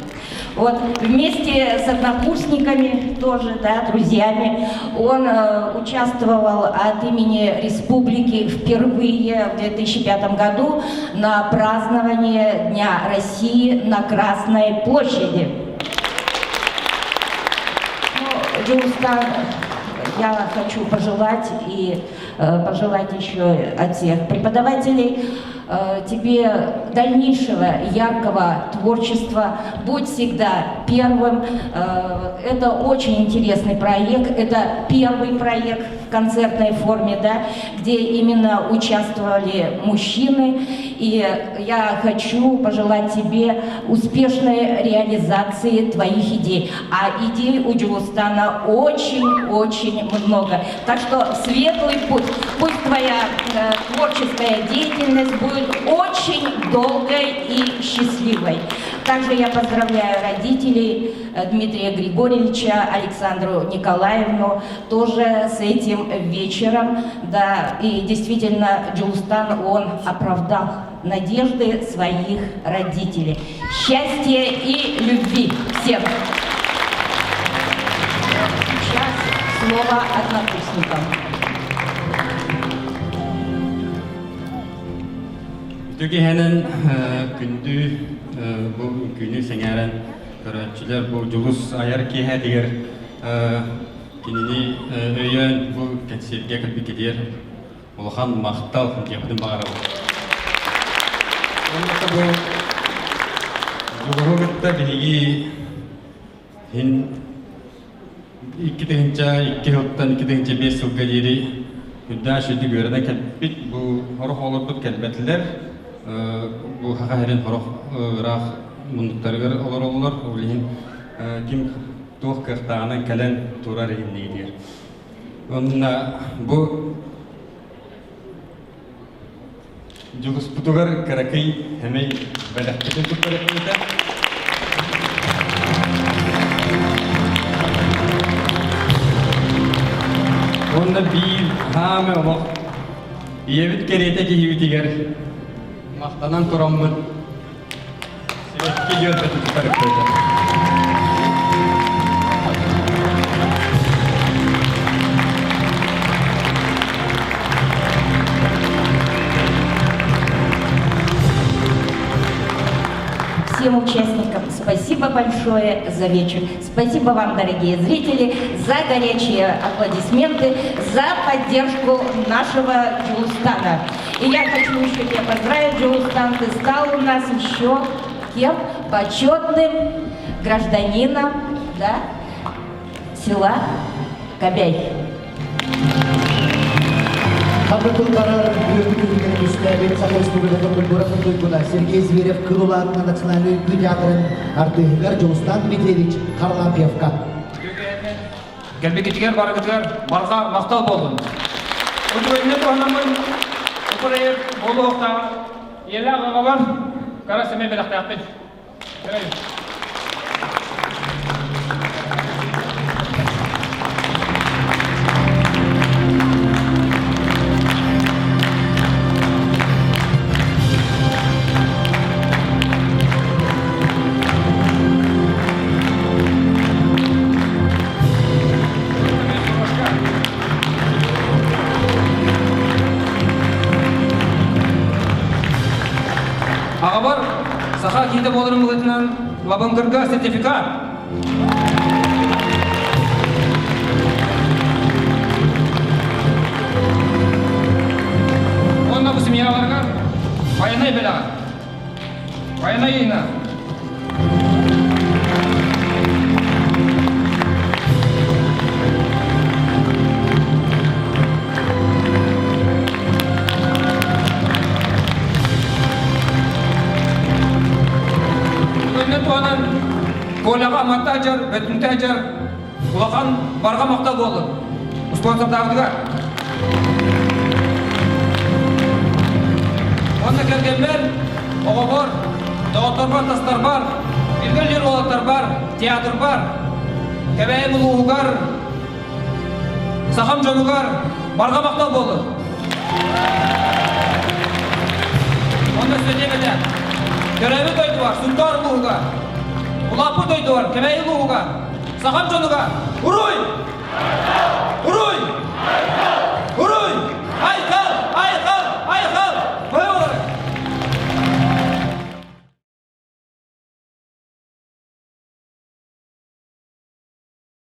S17: Вот вместе с однокурсниками тоже, да, друзьями, он э, участвовал от имени республики впервые в 2005 году на праздновании Дня России на Красной площади. Ну, Джулстан, я хочу пожелать и э, пожелать еще от всех преподавателей э, тебе дальнейшего яркого творчества. Будь всегда первым. Э, это очень интересный проект. Это первый проект в концертной форме, да, где именно участвовали мужчины. И я хочу пожелать тебе успешной реализации твоих идей. А идей у Джулустана очень-очень много. Так что светлый путь. Пусть твоя э, творческая деятельность будет очень долгой и счастливой. Также я поздравляю родителей э, Дмитрия Григорьевича, Александру Николаевну тоже с этим вечером. Да, и действительно, Джулстан, он оправдал надежды своих родителей. Счастья и любви всем! Сейчас слово однокурсникам.
S20: Үтүгүһэнэн күндү бу үҥкүүнү сэҥээрэн көрөөччүлэр бу Дьулус айар киэһэтигэр кинини өйөөн бу кэнсиэргэ кэлбиккитигэр улахан махтал диэхпитин баҕарабын. Уонна бу Дьулуһу кытта биһиги Иһин 2002 сылтан 2005 сылга диэри үрдээх үчүгэйдик үөрэнэн кэлбиппит. Бу сорох оҕолорбут кэлбэтилэр. Бу Саха сирин сорох ыраах муннуктарыгар олороллор. Ол иһин ким туох кыахтааҕынан кэлэн турар иһиннигитигэр. Уонна бу Дьулуспутугар кыракый сэмэй бэлэхпитин туттарыахпыта. Уонна биир хаамы олох ийэбит кэриэтэ киһибитигэр махтанан тураммыт сибэкки дьүөрбэтин туттарыахпыта.
S17: Всем участникам спасибо большое за вечер. Спасибо вам, дорогие зрители, за горячие аплодисменты, за поддержку нашего Джулустана. И я хочу еще тебя поздравить, Джулустан, ты стал у нас еще кем? Почетным гражданином да, села Кобяй.
S4: Хабытыл барар үөрбүт күнүгэр түстээбит Саха Республикатын культуратын туйгуна Сергей Зверев Кыл улаатына национальнай үҥкүү театрын артыыһыгар Дьулустан Дмитриевич Харлампьевка.
S21: Кэлбикитигэр барыгытыгар барҕа махтал буоллун. Үчүгэйинэн туһанаммын бу проект буолуохтааҕар ийэлээх аҕабар кара сэмэй бэлэхтээхпин. Аҕабар саха киһитэ буоларын быһыытынан Лабыҥкырга сертификат. Уонна бу семьяларыгар Байанай. Байанай бэлэҕэ. Байанай ыйына. Бүгүҥҥү туһанан Коляҕа Аматта дьар, Бөтүнтэ дьар улахан барҕа махтал буоллун. Спонсордаабытыгар. Уонна кэргэммэр, оҕобор, доҕотторбор, тастарбар, бииргэ үлэлиир уолаттарбар, театрбар, Кэбээйим улууһугар, сахам дьонугар барҕа махтал буоллун. Онно сөдиэм этэ. Төрөөбүт дойдубар, Сунтаар улууһугар, улааппыт дойдубар, Кэбээйи улууһугар, сахам дьонугар ура!